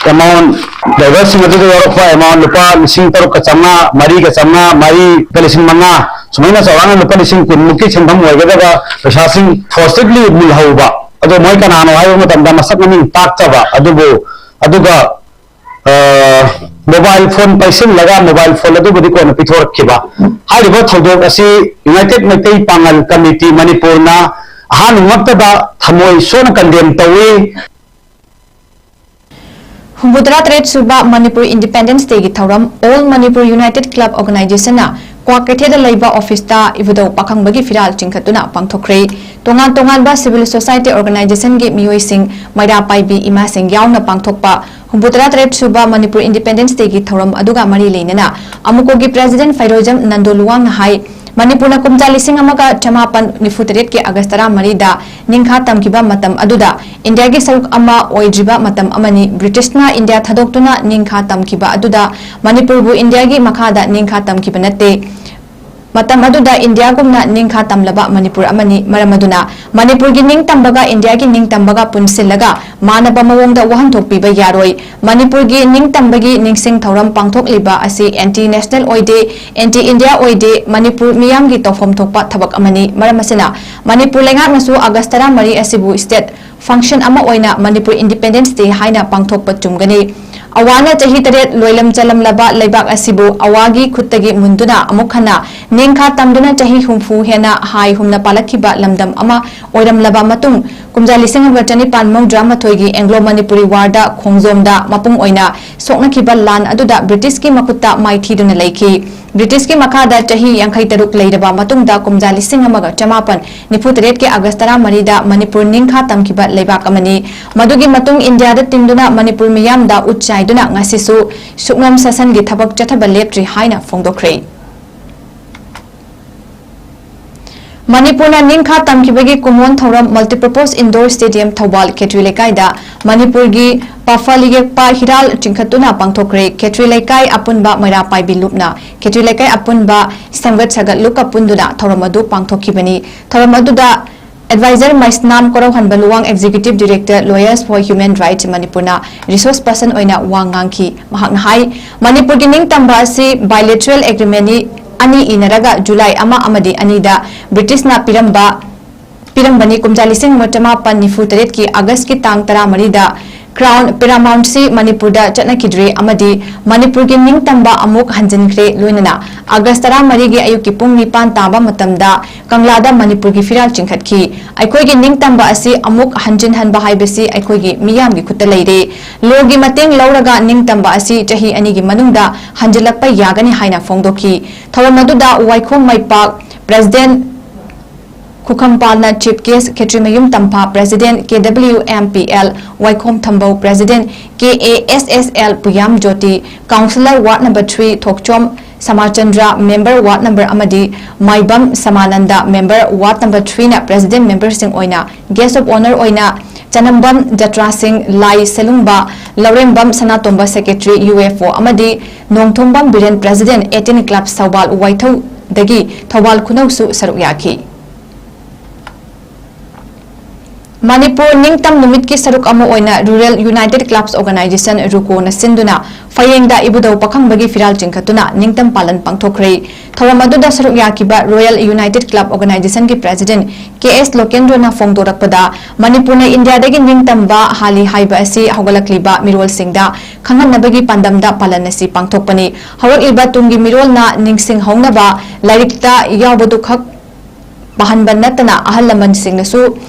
ꯑꯦꯃꯥꯎꯟ, ꯗ꯭ꯔꯥꯏꯚꯔꯁꯤꯡ ꯑꯗꯨꯗ ꯌꯥꯎꯔꯛꯄ ꯑꯦꯃꯥꯎꯟ ꯂꯨꯄꯥ ꯂꯤꯁꯤꯡ ꯇꯔꯨꯛꯀ ꯆꯥꯝꯃꯉꯥ, ꯃꯔꯤꯒ ꯆꯥꯝꯃꯉꯥ, ꯃꯔꯤꯒ ꯂꯤꯁꯤꯡ ꯃꯉꯥ, ꯁꯨꯃꯥꯏꯅ ꯆꯥꯎꯔꯥꯛꯅ ꯂꯨꯄꯥ ꯂꯤꯁꯤꯡ ꯀꯨꯟꯃꯨꯛꯀꯤ ꯁꯦꯟꯐꯝ ꯑꯣꯏꯒꯗꯕ ꯄꯩꯁꯥꯁꯤꯡ ꯐꯣꯔꯁꯤꯕꯂꯤ ꯃꯨꯜꯍꯧꯕ꯫ ꯑꯗꯣ ꯃꯣꯏ ꯀꯅꯥꯅꯣ ꯍꯥꯏꯕ ꯃꯇꯝꯗ ꯃꯁꯛ ꯃꯃꯤꯡ ꯇꯥꯛꯇꯕ ꯑꯗꯨꯕꯨ, ꯑꯗꯨꯒ, ꯑ, ꯃꯣꯕꯥꯏꯜ ꯐꯣꯟ ꯄꯩꯁꯤꯜꯂꯒ ꯃꯣꯕꯥꯏꯜ ꯐꯣꯟ ꯑꯗꯨꯕꯨꯗꯤ ꯀꯣꯟꯅ ꯄꯤꯊꯣꯔꯛꯈꯤꯕ꯫ ꯍꯥꯏꯔꯤꯕ ꯊꯧꯗꯣꯛ ꯑꯁꯤ ꯌꯨꯅꯥꯏꯇꯦꯠ ꯃꯩꯇꯩ ꯄꯥꯉꯜ ꯀꯃꯤꯇꯤ ꯃꯅꯤꯄꯨꯔꯅ ꯑꯍꯥꯟꯕꯃꯛꯇꯗ ꯊꯃꯣꯏ ꯁꯣꯛꯅ ꯀꯟꯗꯦꯝ ꯇꯧꯏ꯫ ꯍꯨꯝꯐꯨꯇꯔꯥ ꯇꯔꯦꯠ ꯁꯨꯕ ꯃꯅꯤꯄꯨꯔ ꯏꯟꯗꯤꯄꯦꯟꯗꯦꯟꯁ ꯗꯦꯒꯤ ꯊꯧꯔꯝ ꯑꯣꯜ ꯃꯅꯤꯄꯨꯔ ꯌꯨꯅꯥꯏꯇꯦꯠ ꯀ꯭ꯂꯕ ꯑꯣꯔꯒꯅꯥꯏꯖꯦꯁꯟꯅ ꯀ꯭ꯋꯥꯀꯩꯊꯦꯜꯗ ꯂꯩꯕ ꯑꯣꯐꯤꯁꯇ ꯏꯕꯨꯙꯧ ꯄꯥꯈꯪꯕꯒꯤ ꯐꯤꯔꯥꯜ ꯆꯤꯡꯈꯠꯇꯨꯅ ꯄꯥꯡꯊꯣꯛꯈ꯭ꯔꯦ꯫ ꯇꯣꯉꯥꯟ ꯇꯣꯉꯥꯟꯕ ꯁꯤꯚꯤꯜ ꯁꯣꯁꯥꯏꯇꯤ ꯑꯣꯔꯒꯅꯥꯏꯖꯦꯁꯟꯒꯤ ꯃꯤꯑꯣꯏꯁꯤꯡ, ꯃꯩꯔꯥ ꯄꯥꯏꯕꯤ ꯏꯃꯥꯁꯤꯡ ꯌꯥꯎꯅ ꯄꯥꯡꯊꯣꯛꯄ ꯍꯨꯝꯐꯨꯇꯔꯥ ꯇꯔꯦꯠ ꯁꯨꯕ ꯃꯅꯤꯄꯨꯔ ꯏꯟꯗꯤꯄꯦꯟꯗꯦꯟꯁ ꯗꯦꯒꯤ ꯊꯧꯔꯝ ꯑꯗꯨꯒ ꯃꯔꯤ ꯂꯩꯅꯅ ꯑꯃꯨꯀꯣꯒꯤ ꯄ꯭ꯔꯦꯁꯤꯗꯦꯟꯠ ꯐꯩꯔꯣꯏꯖꯝ ꯅꯟꯗꯣ ꯂꯨꯋꯥꯡꯅ ꯍꯥꯏ, ꯃꯅꯤꯄꯨꯔꯅ ꯀꯨꯝꯖꯥ ꯂꯤꯁꯤꯡ ꯑꯃꯒ ꯆꯃꯥꯄꯟ ꯅꯤꯐꯨ ꯇꯔꯦꯠꯀꯤ ꯑꯥꯒꯁ ꯇꯔꯥꯃꯔꯤꯗ ꯅꯤꯡꯈꯥ ꯇꯝꯈꯤꯕ ꯃꯇꯝ ꯑꯗꯨꯗ ꯏꯟꯗꯤꯌꯥꯒꯤ ꯁꯔꯨꯛ ꯑꯃ ꯑꯣꯏꯗ꯭ꯔꯤꯕ ꯃꯇꯝ ꯑꯃꯅꯤ꯫ ꯕ꯭ꯔꯤꯇꯤꯁꯅ ꯏꯟꯗꯤꯌꯥ ꯊꯥꯗꯣꯛꯇꯨꯅ ꯅꯤꯡꯈꯥ ꯇꯝꯈꯤꯕ ꯑꯗꯨꯗ ꯃꯅꯤꯄꯨꯔꯕꯨ ꯏꯟꯗꯤꯌꯥꯒꯤ ꯃꯈꯥꯗ ꯅꯤꯡꯈꯥ ꯇꯝꯈꯤꯕ ꯅꯠꯇꯦ꯫ ꯃꯇꯝ ꯑꯗꯨꯗ ꯏꯟꯗꯤꯌꯥꯒꯨꯝꯅ ꯅꯤꯡꯈꯥ ꯇꯝꯂꯕ ꯃꯅꯤꯄꯨꯔ ꯑꯃꯅꯤ꯫ ꯃꯔꯝ ꯑꯗꯨꯅ ꯃꯅꯤꯄꯨꯔꯒꯤ ꯅꯤꯡꯇꯝꯕꯒ ꯏꯟꯗꯤꯌꯥꯒꯤ ꯅꯤꯡꯇꯝꯕꯒ ꯄꯨꯟꯁꯤꯜꯂꯒ ꯃꯥꯟꯅꯕ ꯃꯑꯣꯡꯗ ꯋꯥꯍꯟꯊꯣꯛ ꯄꯤꯕ ꯌꯥꯔꯣꯏ꯫ ꯃꯅꯤꯄꯨꯔꯒꯤ ꯅꯤꯡꯇꯝꯕꯒꯤ ꯅꯤꯡꯁꯤꯡ ꯊꯧꯔꯝ ꯄꯥꯡꯊꯣꯛꯂꯤꯕ ꯑꯁꯤ ꯑꯦꯟꯇꯤ ꯅꯦꯁꯅꯦꯜ ꯑꯣꯏꯗꯦ, ꯑꯦꯟꯇꯤ ꯏꯟꯗꯤꯌꯥ ꯑꯣꯏꯗꯦ, ꯃꯅꯤꯄꯨꯔ ꯃꯤꯌꯥꯝꯒꯤ ꯇꯧꯐꯝ ꯊꯣꯛꯄ ꯊꯕꯛ ꯑꯃꯅꯤ꯫ ꯃꯔꯝ ꯑꯁꯤꯅ ꯃꯅꯤꯄꯨꯔ ꯂꯩꯉꯥꯛꯅꯁꯨ ꯑꯥꯒꯁ ꯇꯔꯥꯃꯔꯤ ꯑꯁꯤꯕꯨ ꯁ꯭ꯇꯦꯠ ꯐꯪꯁꯟ ꯑꯃ ꯑꯣꯏꯅ ꯃꯅꯤꯄꯨꯔ ꯏꯟꯗꯤꯄꯦꯟꯗꯦꯟꯁ ꯗꯦ ꯍꯥꯏꯅ ꯄꯥꯡꯊꯣꯛꯄ ꯆꯨꯝꯒꯅꯤ꯫ ꯑꯋꯥꯅ ꯆꯍꯤ ꯇꯔꯦꯠ ꯂꯣꯏꯂꯝ ꯆꯜꯂꯝꯂꯕ ꯂꯩꯕꯥꯛ ꯑꯁꯤꯕꯨ ꯑꯋꯥꯒꯤ ꯈꯨꯠꯇꯒꯤ ꯃꯨꯟꯗꯨꯅ ꯑꯃꯨꯛ ꯍꯟꯅ ꯅꯤꯡꯈꯥ ꯇꯝꯗꯨꯅ ꯆꯍꯤ ꯍꯨꯝꯐꯨ ꯍꯦꯟꯅ ꯍꯥꯏ ꯍꯨꯝꯅ ꯄꯥꯜꯂꯛꯈꯤꯕ ꯂꯝꯗꯝ ꯑꯃ ꯑꯣꯏꯔꯝꯂꯕ ꯃꯇꯨꯡ, ꯀꯨꯝꯖꯥ ꯂꯤꯁꯤꯡ ꯑꯃꯒ ꯆꯅꯤꯄꯥꯟ ꯃꯧꯗ꯭ꯔꯥ ꯃꯥꯊꯣꯏꯒꯤ Anglo Manipuri War ꯗ ꯈꯣꯡꯖꯣꯝꯗ ꯃꯄꯨꯡ ꯑꯣꯏꯅ ꯁꯣꯛꯅꯈꯤꯕ ꯂꯥꯟ ꯑꯗꯨꯗ ꯕ꯭ꯔꯤꯇꯤꯁꯀꯤ ꯃꯈꯨꯠꯇ ꯃꯥꯏꯊꯤꯗꯨꯅ ꯂꯩꯈꯤ꯫ ꯕ꯭ꯔꯤꯇꯤꯁꯀꯤ ꯃꯈꯥꯗ ꯆꯍꯤ ꯌꯥꯡꯈꯩ ꯇꯔꯨꯛ ꯂꯩꯔꯕ ꯃꯇꯨꯡꯗ ꯀꯨꯝꯖꯥ ꯂꯤꯁꯤꯡ ꯑꯃꯒ ꯆꯃꯥꯄꯟ ꯅꯤꯐꯨ ꯇꯔꯦꯠꯀꯤ ꯑꯥꯒꯁ ꯇꯔꯥꯃꯔꯤꯗ ꯃꯅꯤꯄꯨꯔ ꯅꯤꯡꯈꯥ ꯇꯝꯈꯤꯕ ꯂꯩꯕꯥꯛ ꯑꯃꯅꯤ꯫ ꯃꯗꯨꯒꯤ ꯃꯇꯨꯡ ꯏꯟꯗꯤꯌꯥꯗ ꯇꯤꯟꯗꯨꯅ ꯃꯅꯤꯄꯨꯔ ꯃꯤꯌꯥꯝꯗ ꯎꯠ ꯆꯥꯏꯗꯨꯅ ꯉꯁꯤꯁꯨ ꯁꯨꯞꯅꯝ ꯁꯥꯁꯟꯒꯤ ꯊꯕꯛ ꯆꯠꯊꯕ ꯂꯦꯞꯇ꯭ꯔꯤ ꯍꯥꯏꯅ ꯐꯣꯡꯗꯣꯛꯈ꯭ꯔꯦ꯫ ꯃꯅꯤꯄꯨꯔꯅ ꯅꯤꯡꯈꯥ ꯇꯝꯈꯤꯕꯒꯤ ꯀꯨꯝꯑꯣꯟ ꯊꯧꯔꯝ Multipurpose Indoor Stadium ꯊꯧꯕꯥꯜ ꯈꯦꯇ꯭ꯔꯤ ꯂꯩꯀꯥꯏꯗ ꯃꯅꯤꯄꯨꯔꯒꯤ ꯄꯥꯐꯜ ꯌꯦꯛꯄ ꯍꯤꯔꯥꯜ ꯆꯤꯡꯈꯠꯇꯨꯅ ꯄꯥꯡꯊꯣꯛꯈ꯭ꯔꯦ꯫ ꯈꯦꯇ꯭ꯔꯤ ꯂꯩꯀꯥꯏ ꯑꯄꯨꯟꯕ ꯃꯩꯔꯥ ꯄꯥꯏꯕꯤ ꯂꯨꯞꯅ ꯈꯦꯇ꯭ꯔꯤ ꯂꯩꯀꯥꯏ ꯑꯄꯨꯟꯕ ꯁꯦꯝꯒꯠ ꯁꯥꯒꯠ ꯂꯨꯞꯀ ꯄꯨꯟꯗꯨꯅ ꯊꯧꯔꯝ ꯑꯗꯨ ꯄꯥꯡꯊꯣꯛꯈꯤꯕꯅꯤ꯫ ꯊꯧꯔꯝ ꯑꯗꯨꯗ Advisor Meisnam ꯀꯣꯔꯧꯍꯟꯕ Luwang Executive Director Lawyers for Human Rights ꯃꯅꯤꯄꯨꯔꯅ resource person ꯑꯣꯏꯅ ꯋꯥ ꯉꯥꯡꯈꯤ꯫ ꯃꯍꯥꯛꯅ ꯍꯥꯏ, ꯃꯅꯤꯄꯨꯔꯒꯤ ꯅꯤꯡꯇꯝꯕ ꯑꯁꯤ bilateral agreement ꯑꯅꯤ ꯏꯅꯔꯒ ꯖꯨꯂꯥꯏ ꯑꯃ ꯑꯃꯗꯤ ꯑꯅꯤꯗ ꯕ꯭ꯔꯤꯇꯤꯁꯅ ꯄꯤꯔꯝꯕ, ꯄꯤꯔꯝꯕꯅꯤ꯫ ꯀꯨꯝꯖꯥ ꯂꯤꯁꯤꯡ ꯑꯃ ꯆꯃꯥꯄꯟ ꯅꯤꯐꯨ ꯇꯔꯦꯠꯀꯤ ꯑꯥꯒꯁꯀꯤ ꯇꯥꯡ ꯇꯔꯥꯃꯔꯤꯗ Crown Paramountcy ꯃꯅꯤꯄꯨꯔꯗ ꯆꯠꯅꯈꯤꯗ꯭ꯔꯦ ꯑꯃꯗꯤ ꯃꯅꯤꯄꯨꯔꯒꯤ ꯅꯤꯡꯇꯝꯕ ꯑꯃꯨꯛ ꯍꯟꯖꯤꯟꯈ꯭ꯔꯦ꯫ ꯂꯣꯏꯅꯅ ꯑꯥꯒꯁ ꯇꯔꯥꯃꯔꯤꯒꯤ ꯑꯌꯨꯛꯀꯤ ꯄꯨꯡ ꯅꯤꯄꯥꯟ ꯇꯥꯕ ꯃꯇꯝꯗ ꯀꯪꯂꯥꯗ ꯃꯅꯤꯄꯨꯔꯒꯤ ꯐꯤꯔꯥꯜ ꯆꯤꯡꯈꯠꯈꯤ꯫ ꯑꯩꯈꯣꯏꯒꯤ ꯅꯤꯡꯇꯝꯕ ꯑꯁꯤ ꯑꯃꯨꯛ ꯍꯟꯖꯤꯟꯍꯟꯕ ꯍꯥꯏꯕꯁꯤ ꯑꯩꯈꯣꯏꯒꯤ ꯃꯤꯌꯥꯝꯒꯤ ꯈꯨꯠꯇ ꯂꯩꯔꯦ꯫ Lawꯒꯤ ꯃꯇꯦꯡ ꯂꯧꯔꯒ ꯅꯤꯡꯇꯝꯕ ꯑꯁꯤ ꯆꯍꯤ ꯑꯅꯤꯒꯤ ꯃꯅꯨꯡꯗ ꯍꯟꯖꯤꯜꯂꯛꯄ ꯌꯥꯒꯅꯤ ꯍꯥꯏꯅ ꯐꯣꯡꯗꯣꯛꯈꯤ꯫ ꯊꯧꯔꯝ ꯑꯗꯨꯗ ꯋꯥꯏꯈꯣꯝ ꯃꯩꯄꯥꯛ President, ꯈꯨꯈꯝꯄꯥꯜꯅ Chief Guest, ꯈꯦꯇ꯭ꯔꯤꯃꯌꯨꯝ ꯇꯝꯐꯥ President, K W M P L ꯋꯥꯏꯈꯣꯝ ꯊꯝꯕꯧ President, K A S S L ꯄꯨꯌꯥꯝ ꯖꯣꯇꯤ, Councillor Ward number three Thokchom ꯁꯃꯥꯆꯟꯗ꯭ꯔ, Member Ward number ꯑꯃꯗꯤ ꯃꯥꯏꯕꯝ ꯁꯃꯥꯅꯟꯗ, Member Ward number three ꯅ President memberꯁꯤꯡ ꯑꯣꯏꯅ Guest of Honour ꯑꯣꯏꯅ ꯆꯅꯝꯕꯝ ꯖꯇ꯭ꯔꯥ ꯁꯤꯡ, ꯂꯥꯏ ꯁꯦꯂꯨꯡꯕ ꯂꯧꯔꯦꯝꯕꯝ ꯁꯅꯥꯇꯣꯝꯕ Secretary U F O ꯑꯃꯗꯤ ꯅꯣꯡꯊꯣꯡꯕꯝ Biren President eighteen Clubs Thoubal ꯋꯥꯏꯊꯧꯗꯒꯤ Thoubal ꯈꯨꯅꯧꯁꯨ ꯁꯔꯨꯛ ꯌꯥꯈꯤ꯫ ꯃꯅꯤꯄꯨꯔ ꯅꯤꯡꯇꯝ ꯅꯨꯃꯤꯠꯀꯤ ꯁꯔꯨꯛ ꯑꯃ ꯑꯣꯏꯅ Rural United Clubs Organisation, ꯔꯨꯀꯣꯅ ꯁꯤꯟꯗꯨꯅ ꯐꯌꯦꯡꯗ ꯏꯕꯨꯙꯧ ꯄꯥꯈꯪꯕꯒꯤ ꯐꯤꯔꯥꯜ ꯆꯤꯡꯈꯠꯇꯨꯅ ꯅꯤꯡꯇꯝ ꯄꯥꯂꯟ ꯄꯥꯡꯊꯣꯛꯈ꯭ꯔꯦ꯫ ꯊꯧꯔꯝ ꯑꯗꯨꯗ ꯁꯔꯨꯛ ꯌꯥꯈꯤꯕ Rural United Club Organisationꯒꯤ President ꯀꯦ ꯑꯦꯁ ꯂꯣꯀꯦꯟꯗ꯭ꯔꯣꯅ ꯐꯣꯡꯗꯣꯔꯛꯄꯗ, ꯃꯅꯤꯄꯨꯔꯅ ꯏꯟꯗꯤꯌꯥꯗꯒꯤ ꯅꯤꯡꯇꯝꯕ ꯍꯥꯜꯂꯤ ꯍꯥꯏꯕ ꯑꯁꯤ ꯍꯧꯒꯠꯂꯛꯂꯤꯕ ꯃꯤꯔꯣꯜꯁꯤꯡꯗ ꯈꯪꯍꯟꯅꯕꯒꯤ ꯄꯥꯟꯗꯝꯗ ꯄꯥꯂꯟ ꯑꯁꯤ ꯄꯥꯡꯊꯣꯛꯄꯅꯤ꯫ ꯍꯧꯔꯛꯂꯤꯕ ꯇꯨꯡꯒꯤ ꯃꯤꯔꯣꯜꯅ ꯅꯤꯡꯁꯤꯡꯍꯧꯅꯕ ꯂꯥꯏꯔꯤꯛꯇ ꯌꯥꯎꯕꯗꯨꯈꯛ ꯄꯥꯍꯟꯕ ꯅꯠꯇꯅ ꯑꯍꯜ ꯂꯃꯟꯁꯤꯡꯅꯁꯨ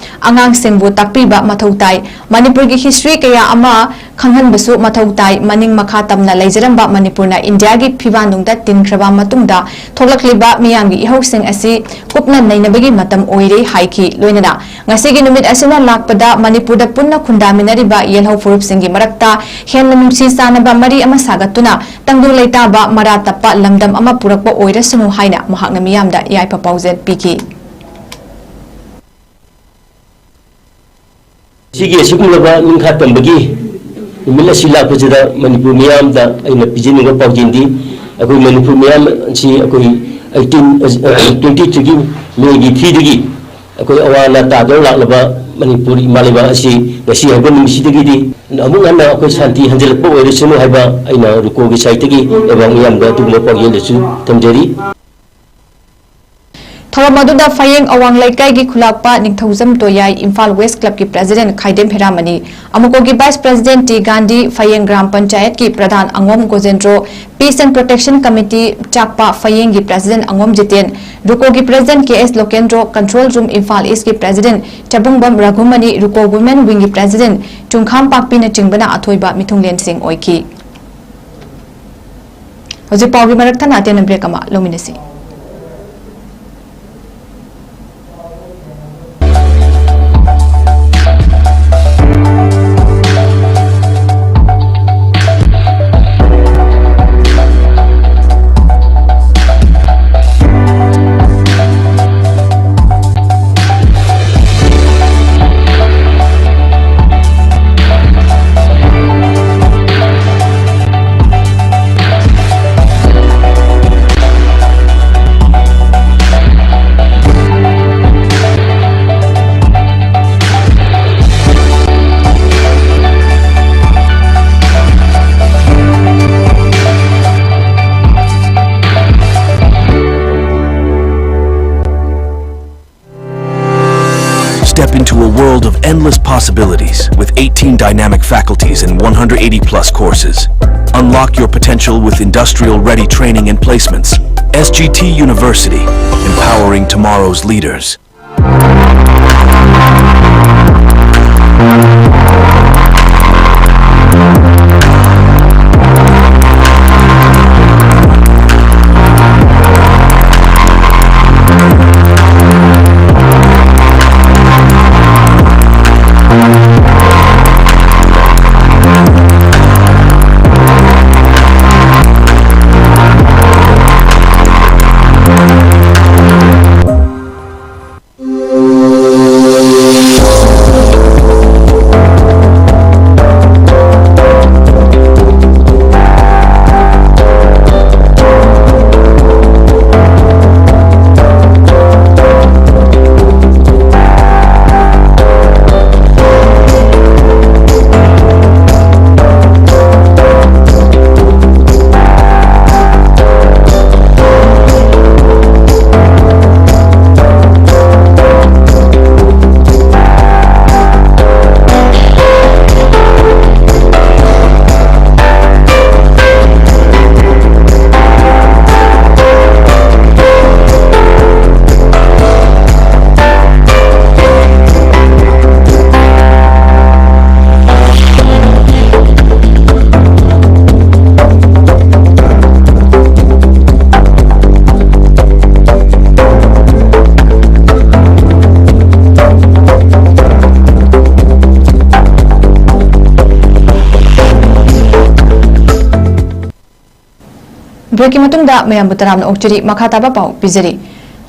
ꯑꯉꯥꯡꯁꯤꯡꯕꯨ ꯇꯥꯛꯄꯤꯕ ꯃꯊꯧ ꯇꯥꯏ꯫ ꯃꯅꯤꯄꯨꯔꯒꯤ history ꯀꯌꯥ ꯑꯃ ꯈꯪꯍꯟꯕꯁꯨ ꯃꯊꯧ ꯇꯥꯏ꯫ ꯃꯅꯤꯡ ꯃꯈꯥ ꯇꯝꯅ ꯂꯩꯖꯔꯝꯕ ꯃꯅꯤꯄꯨꯔꯅ ꯏꯟꯗꯤꯌꯥꯒꯤ ꯐꯤꯕꯥꯟꯅꯨꯡꯗ ꯇꯤꯟꯈ꯭ꯔꯕ ꯃꯇꯨꯡꯗ ꯊꯣꯛꯂꯛꯂꯤꯕ ꯃꯤꯌꯥꯝꯒꯤ ꯏꯍꯧꯁꯤꯡ ꯑꯁꯤ ꯀꯨꯞꯅ ꯅꯩꯅꯕꯒꯤ ꯃꯇꯝ ꯑꯣꯏꯔꯦ ꯍꯥꯏꯈꯤ꯫ ꯂꯣꯏꯅꯅ ꯉꯁꯤꯒꯤ ꯅꯨꯃꯤꯠ ꯑꯁꯤꯅ ꯂꯥꯛꯄꯗ ꯃꯅꯤꯄꯨꯔꯗ ꯄꯨꯟꯅ ꯈꯨꯟꯗꯥꯃꯤꯟꯅꯔꯤꯕ ꯌꯦꯜꯍꯧ ꯐꯨꯔꯨꯞꯁꯤꯡꯒꯤ ꯃꯔꯛꯇ ꯍꯦꯟꯅ ꯅꯨꯡꯁꯤ ꯆꯥꯟꯅꯕ ꯃꯔꯤ ꯑꯃ ꯁꯥꯒꯠꯇꯨꯅ ꯇꯪꯗꯨ ꯂꯩꯇꯥꯕ ꯃꯔꯥ ꯇꯞꯄ ꯂꯝꯗꯝ ꯑꯃ ꯄꯨꯔꯛꯄ ꯑꯣꯏꯔꯁꯅꯨ ꯍꯥꯏꯅ ꯃꯍꯥꯛꯅ ꯃꯤꯌꯥꯝꯗ ꯌꯥꯏꯐ ꯄꯥꯎꯖꯦꯜ ꯄꯤꯈꯤ꯫ ꯁꯤꯒꯤ ꯑꯁꯤꯒꯨꯝꯂꯕ ꯅꯤꯡꯈꯥ ꯇꯝꯕꯒꯤ ꯅꯨꯃꯤꯠ ꯑꯁꯤ ꯂꯥꯛꯄꯁꯤꯗ ꯃꯅꯤꯄꯨꯔ ꯃꯤꯌꯥꯝꯗ ꯑꯩꯅ ꯄꯤꯖꯅꯤꯡꯕ ꯄꯥꯎꯖꯦꯜꯗꯤ, ꯑꯩꯈꯣꯏ ꯃꯅꯤꯄꯨꯔ ꯃꯤꯌꯥꯝ ꯑꯁꯤ ꯑꯩꯈꯣꯏ eighteen, twenty three ꯒꯤ ꯃꯦꯒꯤ threeꯗꯒꯤ ꯑꯩꯈꯣꯏ ꯑꯋꯥ ꯑꯅꯥ ꯇꯥꯗꯨꯅ ꯂꯥꯛꯂꯕ ꯃꯅꯤꯄꯨꯔ ꯏꯃꯥ ꯂꯩꯕꯥꯛ ꯑꯁꯤ ꯉꯁꯤ ꯍꯥꯏꯕ ꯅꯨꯃꯤꯠꯁꯤꯗꯒꯤꯗꯤ ꯑꯃꯨꯛ ꯍꯟꯅ ꯑꯩꯈꯣꯏ ꯁꯥꯟꯇꯤ ꯍꯟꯖꯤꯜꯂꯛꯄ ꯑꯣꯏꯔꯁꯅꯨ ꯍꯥꯏꯕ ꯑꯩꯅ ꯔꯨꯀꯣꯒꯤ ꯁꯥꯏꯠꯇꯒꯤ ꯂꯩꯕꯥꯛ ꯃꯤꯌꯥꯝꯗ ꯑꯗꯨꯒꯨꯝꯕ ꯄꯥꯎꯖꯦꯜꯗꯨꯁꯨ ꯊꯝꯖꯔꯤ꯫ ꯊꯧꯔꯝ ꯑꯗꯨꯗ ꯐꯌꯦꯡ ꯑꯋꯥꯡ ꯂꯩꯀꯥꯏꯒꯤ ꯈꯨꯂꯥꯛꯄ ꯅꯤꯡꯊꯧꯖꯝ ꯇꯣꯌꯥꯏ, ꯏꯝꯐꯥꯜ West Clubꯀꯤ President ꯈꯥꯏꯗꯦꯝ ꯍꯦꯔꯥꯃꯅꯤ, ꯑꯃꯨꯀꯣꯒꯤ Vice President T Gandhi, Phayeng gram ꯄꯟꯆꯥꯌꯠꯀꯤ pradhan ꯑꯉꯣꯝ ꯒꯣꯖꯦꯟꯗ꯭ꯔꯣ, Peace and Protection Committee ꯆꯥꯛꯄ ꯐꯌꯦꯡꯒꯤ President ꯑꯉꯣꯝ ꯖꯤꯇꯦꯟ, ꯔꯨꯀꯣꯒꯤ President ꯀꯦ ꯑꯦꯁ ꯂꯣꯀꯦꯟꯗ꯭ꯔꯣ, Control Room ꯏꯝꯐꯥꯜ Eastꯀꯤ President ꯆꯕꯨꯡꯕꯝ ꯔꯘꯨꯃꯅꯤ, ꯔꯨꯀꯣ Women Wingꯒꯤ President ꯆꯨꯡꯈꯥꯝꯄꯥꯛꯄꯤꯅꯆꯤꯡꯕꯅ ꯑꯊꯣꯏꯕ ꯃꯤꯊꯨꯡꯂꯦꯟꯁꯤꯡ ꯑꯣꯏꯈꯤ꯫ ꯍꯧꯖꯤꯛ ꯄꯥꯎꯒꯤ ꯃꯔꯛ ꯊꯠꯅ ꯑꯇꯦꯟꯕ break ꯑꯃ ꯂꯧꯃꯤꯟꯅꯁꯤ꯫ Step into a world of endless possibilities with eighteen dynamic faculties and one hundred eighty plus courses. Unlock your potential with industrial ready training and placements. S G T University, empowering tomorrow's leaders. Break ꯀꯤ ꯃꯇꯨꯡꯗ ꯃꯌꯥꯝꯕꯨ ꯇꯔꯥꯝꯅ ꯑꯣꯛꯆꯔꯤ꯫ ꯃꯈꯥ ꯇꯥꯕ ꯄꯥꯎ ꯄꯤꯖꯔꯤ꯫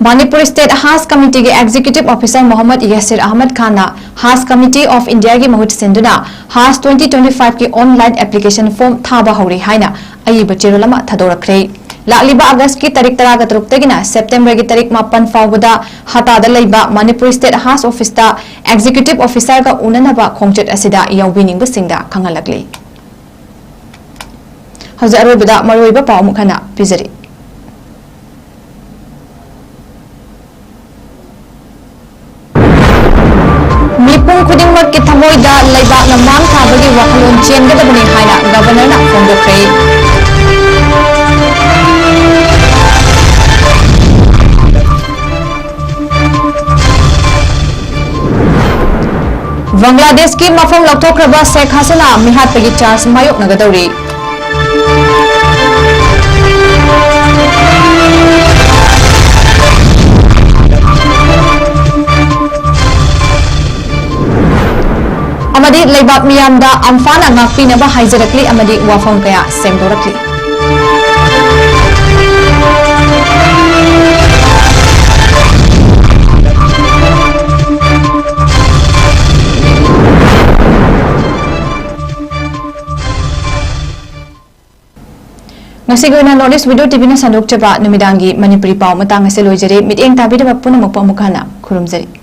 Manipur State Hajj Committee ꯒꯤ Executive Officer Mohammad Yasir Ahmad Khan Hajj Committee of India ꯒꯤ ꯃꯍꯨꯠ ꯁꯤꯟꯗꯨꯅ Hajj twenty twenty-five ꯀꯤ online application form ꯊꯥꯕ ꯍꯧꯔꯦ ꯍꯥꯏꯅ ꯑꯏꯕ ꯆꯦꯔꯣꯜ ꯑꯃ ꯊꯥꯗꯣꯔꯛꯈ꯭ꯔꯦ꯫ ꯂꯥꯛꯂꯤꯕ ꯑꯥꯒꯁꯀꯤ ꯇꯥꯔꯤꯛ ꯇꯔꯥꯒ ꯇꯔꯨꯛꯇꯒꯤꯅ ꯁꯦꯞꯇꯦꯝꯕꯔꯒꯤ ꯇꯥꯔꯤꯛ ꯃꯥꯄꯟ ꯐꯥꯎꯕꯗ ꯍꯇꯥꯗ ꯂꯩꯕ ꯃꯅꯤꯄꯨꯔ State Hajj Office ꯇ Executive Officer ꯒ ꯎꯅꯅꯕ ꯈꯣꯡꯆꯠ ꯑꯁꯤꯗ ꯌꯥꯎꯕꯤꯅꯤꯡꯕꯁꯤꯡꯗ ꯈꯪꯍꯜꯂꯛꯂꯤ꯫ ꯍꯧꯖꯤꯛ ꯑꯔꯣꯏꯕꯗ ꯃꯔꯨꯑꯣꯏꯕ ꯄꯥꯎ ꯑꯃꯨꯛ ꯍꯟꯅ ꯄꯤꯖꯔꯤ꯫ ꯈꯨꯗꯤꯡꯃꯛꯀꯤ ꯊꯃꯣꯏꯗ ꯂꯩꯕꯥꯛꯅ ꯃꯥꯡ ꯊꯥꯕꯒꯤ ꯋꯥꯈꯜꯂꯣꯟ ꯆꯦꯟꯒꯗꯕꯅꯤ ꯍꯥꯏꯅ ꯒꯕꯔꯅꯔꯅ ꯐꯣꯡꯗꯣꯛꯈ꯭ꯔꯦ꯫ ꯕꯪꯒ꯭ꯂꯥꯗꯦꯁꯀꯤ ꯃꯐꯝ ꯂꯧꯊꯣꯛꯈ꯭ꯔꯕ ꯁꯦꯈ ꯍꯁꯤꯅꯥ ꯃꯤꯍꯥꯠꯄꯒꯤ ꯆꯥꯔꯖ ꯃꯥꯌꯣꯛꯅꯒꯗꯧꯔꯤ꯫ ꯑꯃꯗꯤ ꯂꯩꯕꯥꯛ ꯃꯤꯌꯥꯝꯗ ꯑꯝꯐꯥꯟꯅ ꯉꯥꯛꯄꯤꯅꯕ ꯍꯥꯏꯖꯔꯛꯂꯤ ꯑꯃꯗꯤ ꯋꯥꯐꯝ ꯀꯌꯥ ꯁꯦꯡꯗꯣꯔꯛꯂꯤ꯫ ꯉꯁꯤꯒꯤ ꯑꯣꯏꯅ North East Video ꯇꯤꯚꯤꯅ ꯁꯟꯗꯣꯛꯆꯕ ꯅꯨꯃꯤꯗꯥꯡꯒꯤ ꯃꯅꯤꯄꯨꯔꯤ ꯄꯥꯎ ꯃꯇꯥꯡ ꯑꯁꯤ ꯂꯣꯏꯖꯔꯦ꯫ ꯃꯤꯠꯌꯦꯡ ꯇꯥꯕꯤꯔꯕ ꯄꯨꯝꯅꯃꯛꯄꯨ ꯑꯃꯨꯛ ꯍꯟꯅ ꯈꯨꯔꯨꯝꯖꯔꯤ꯫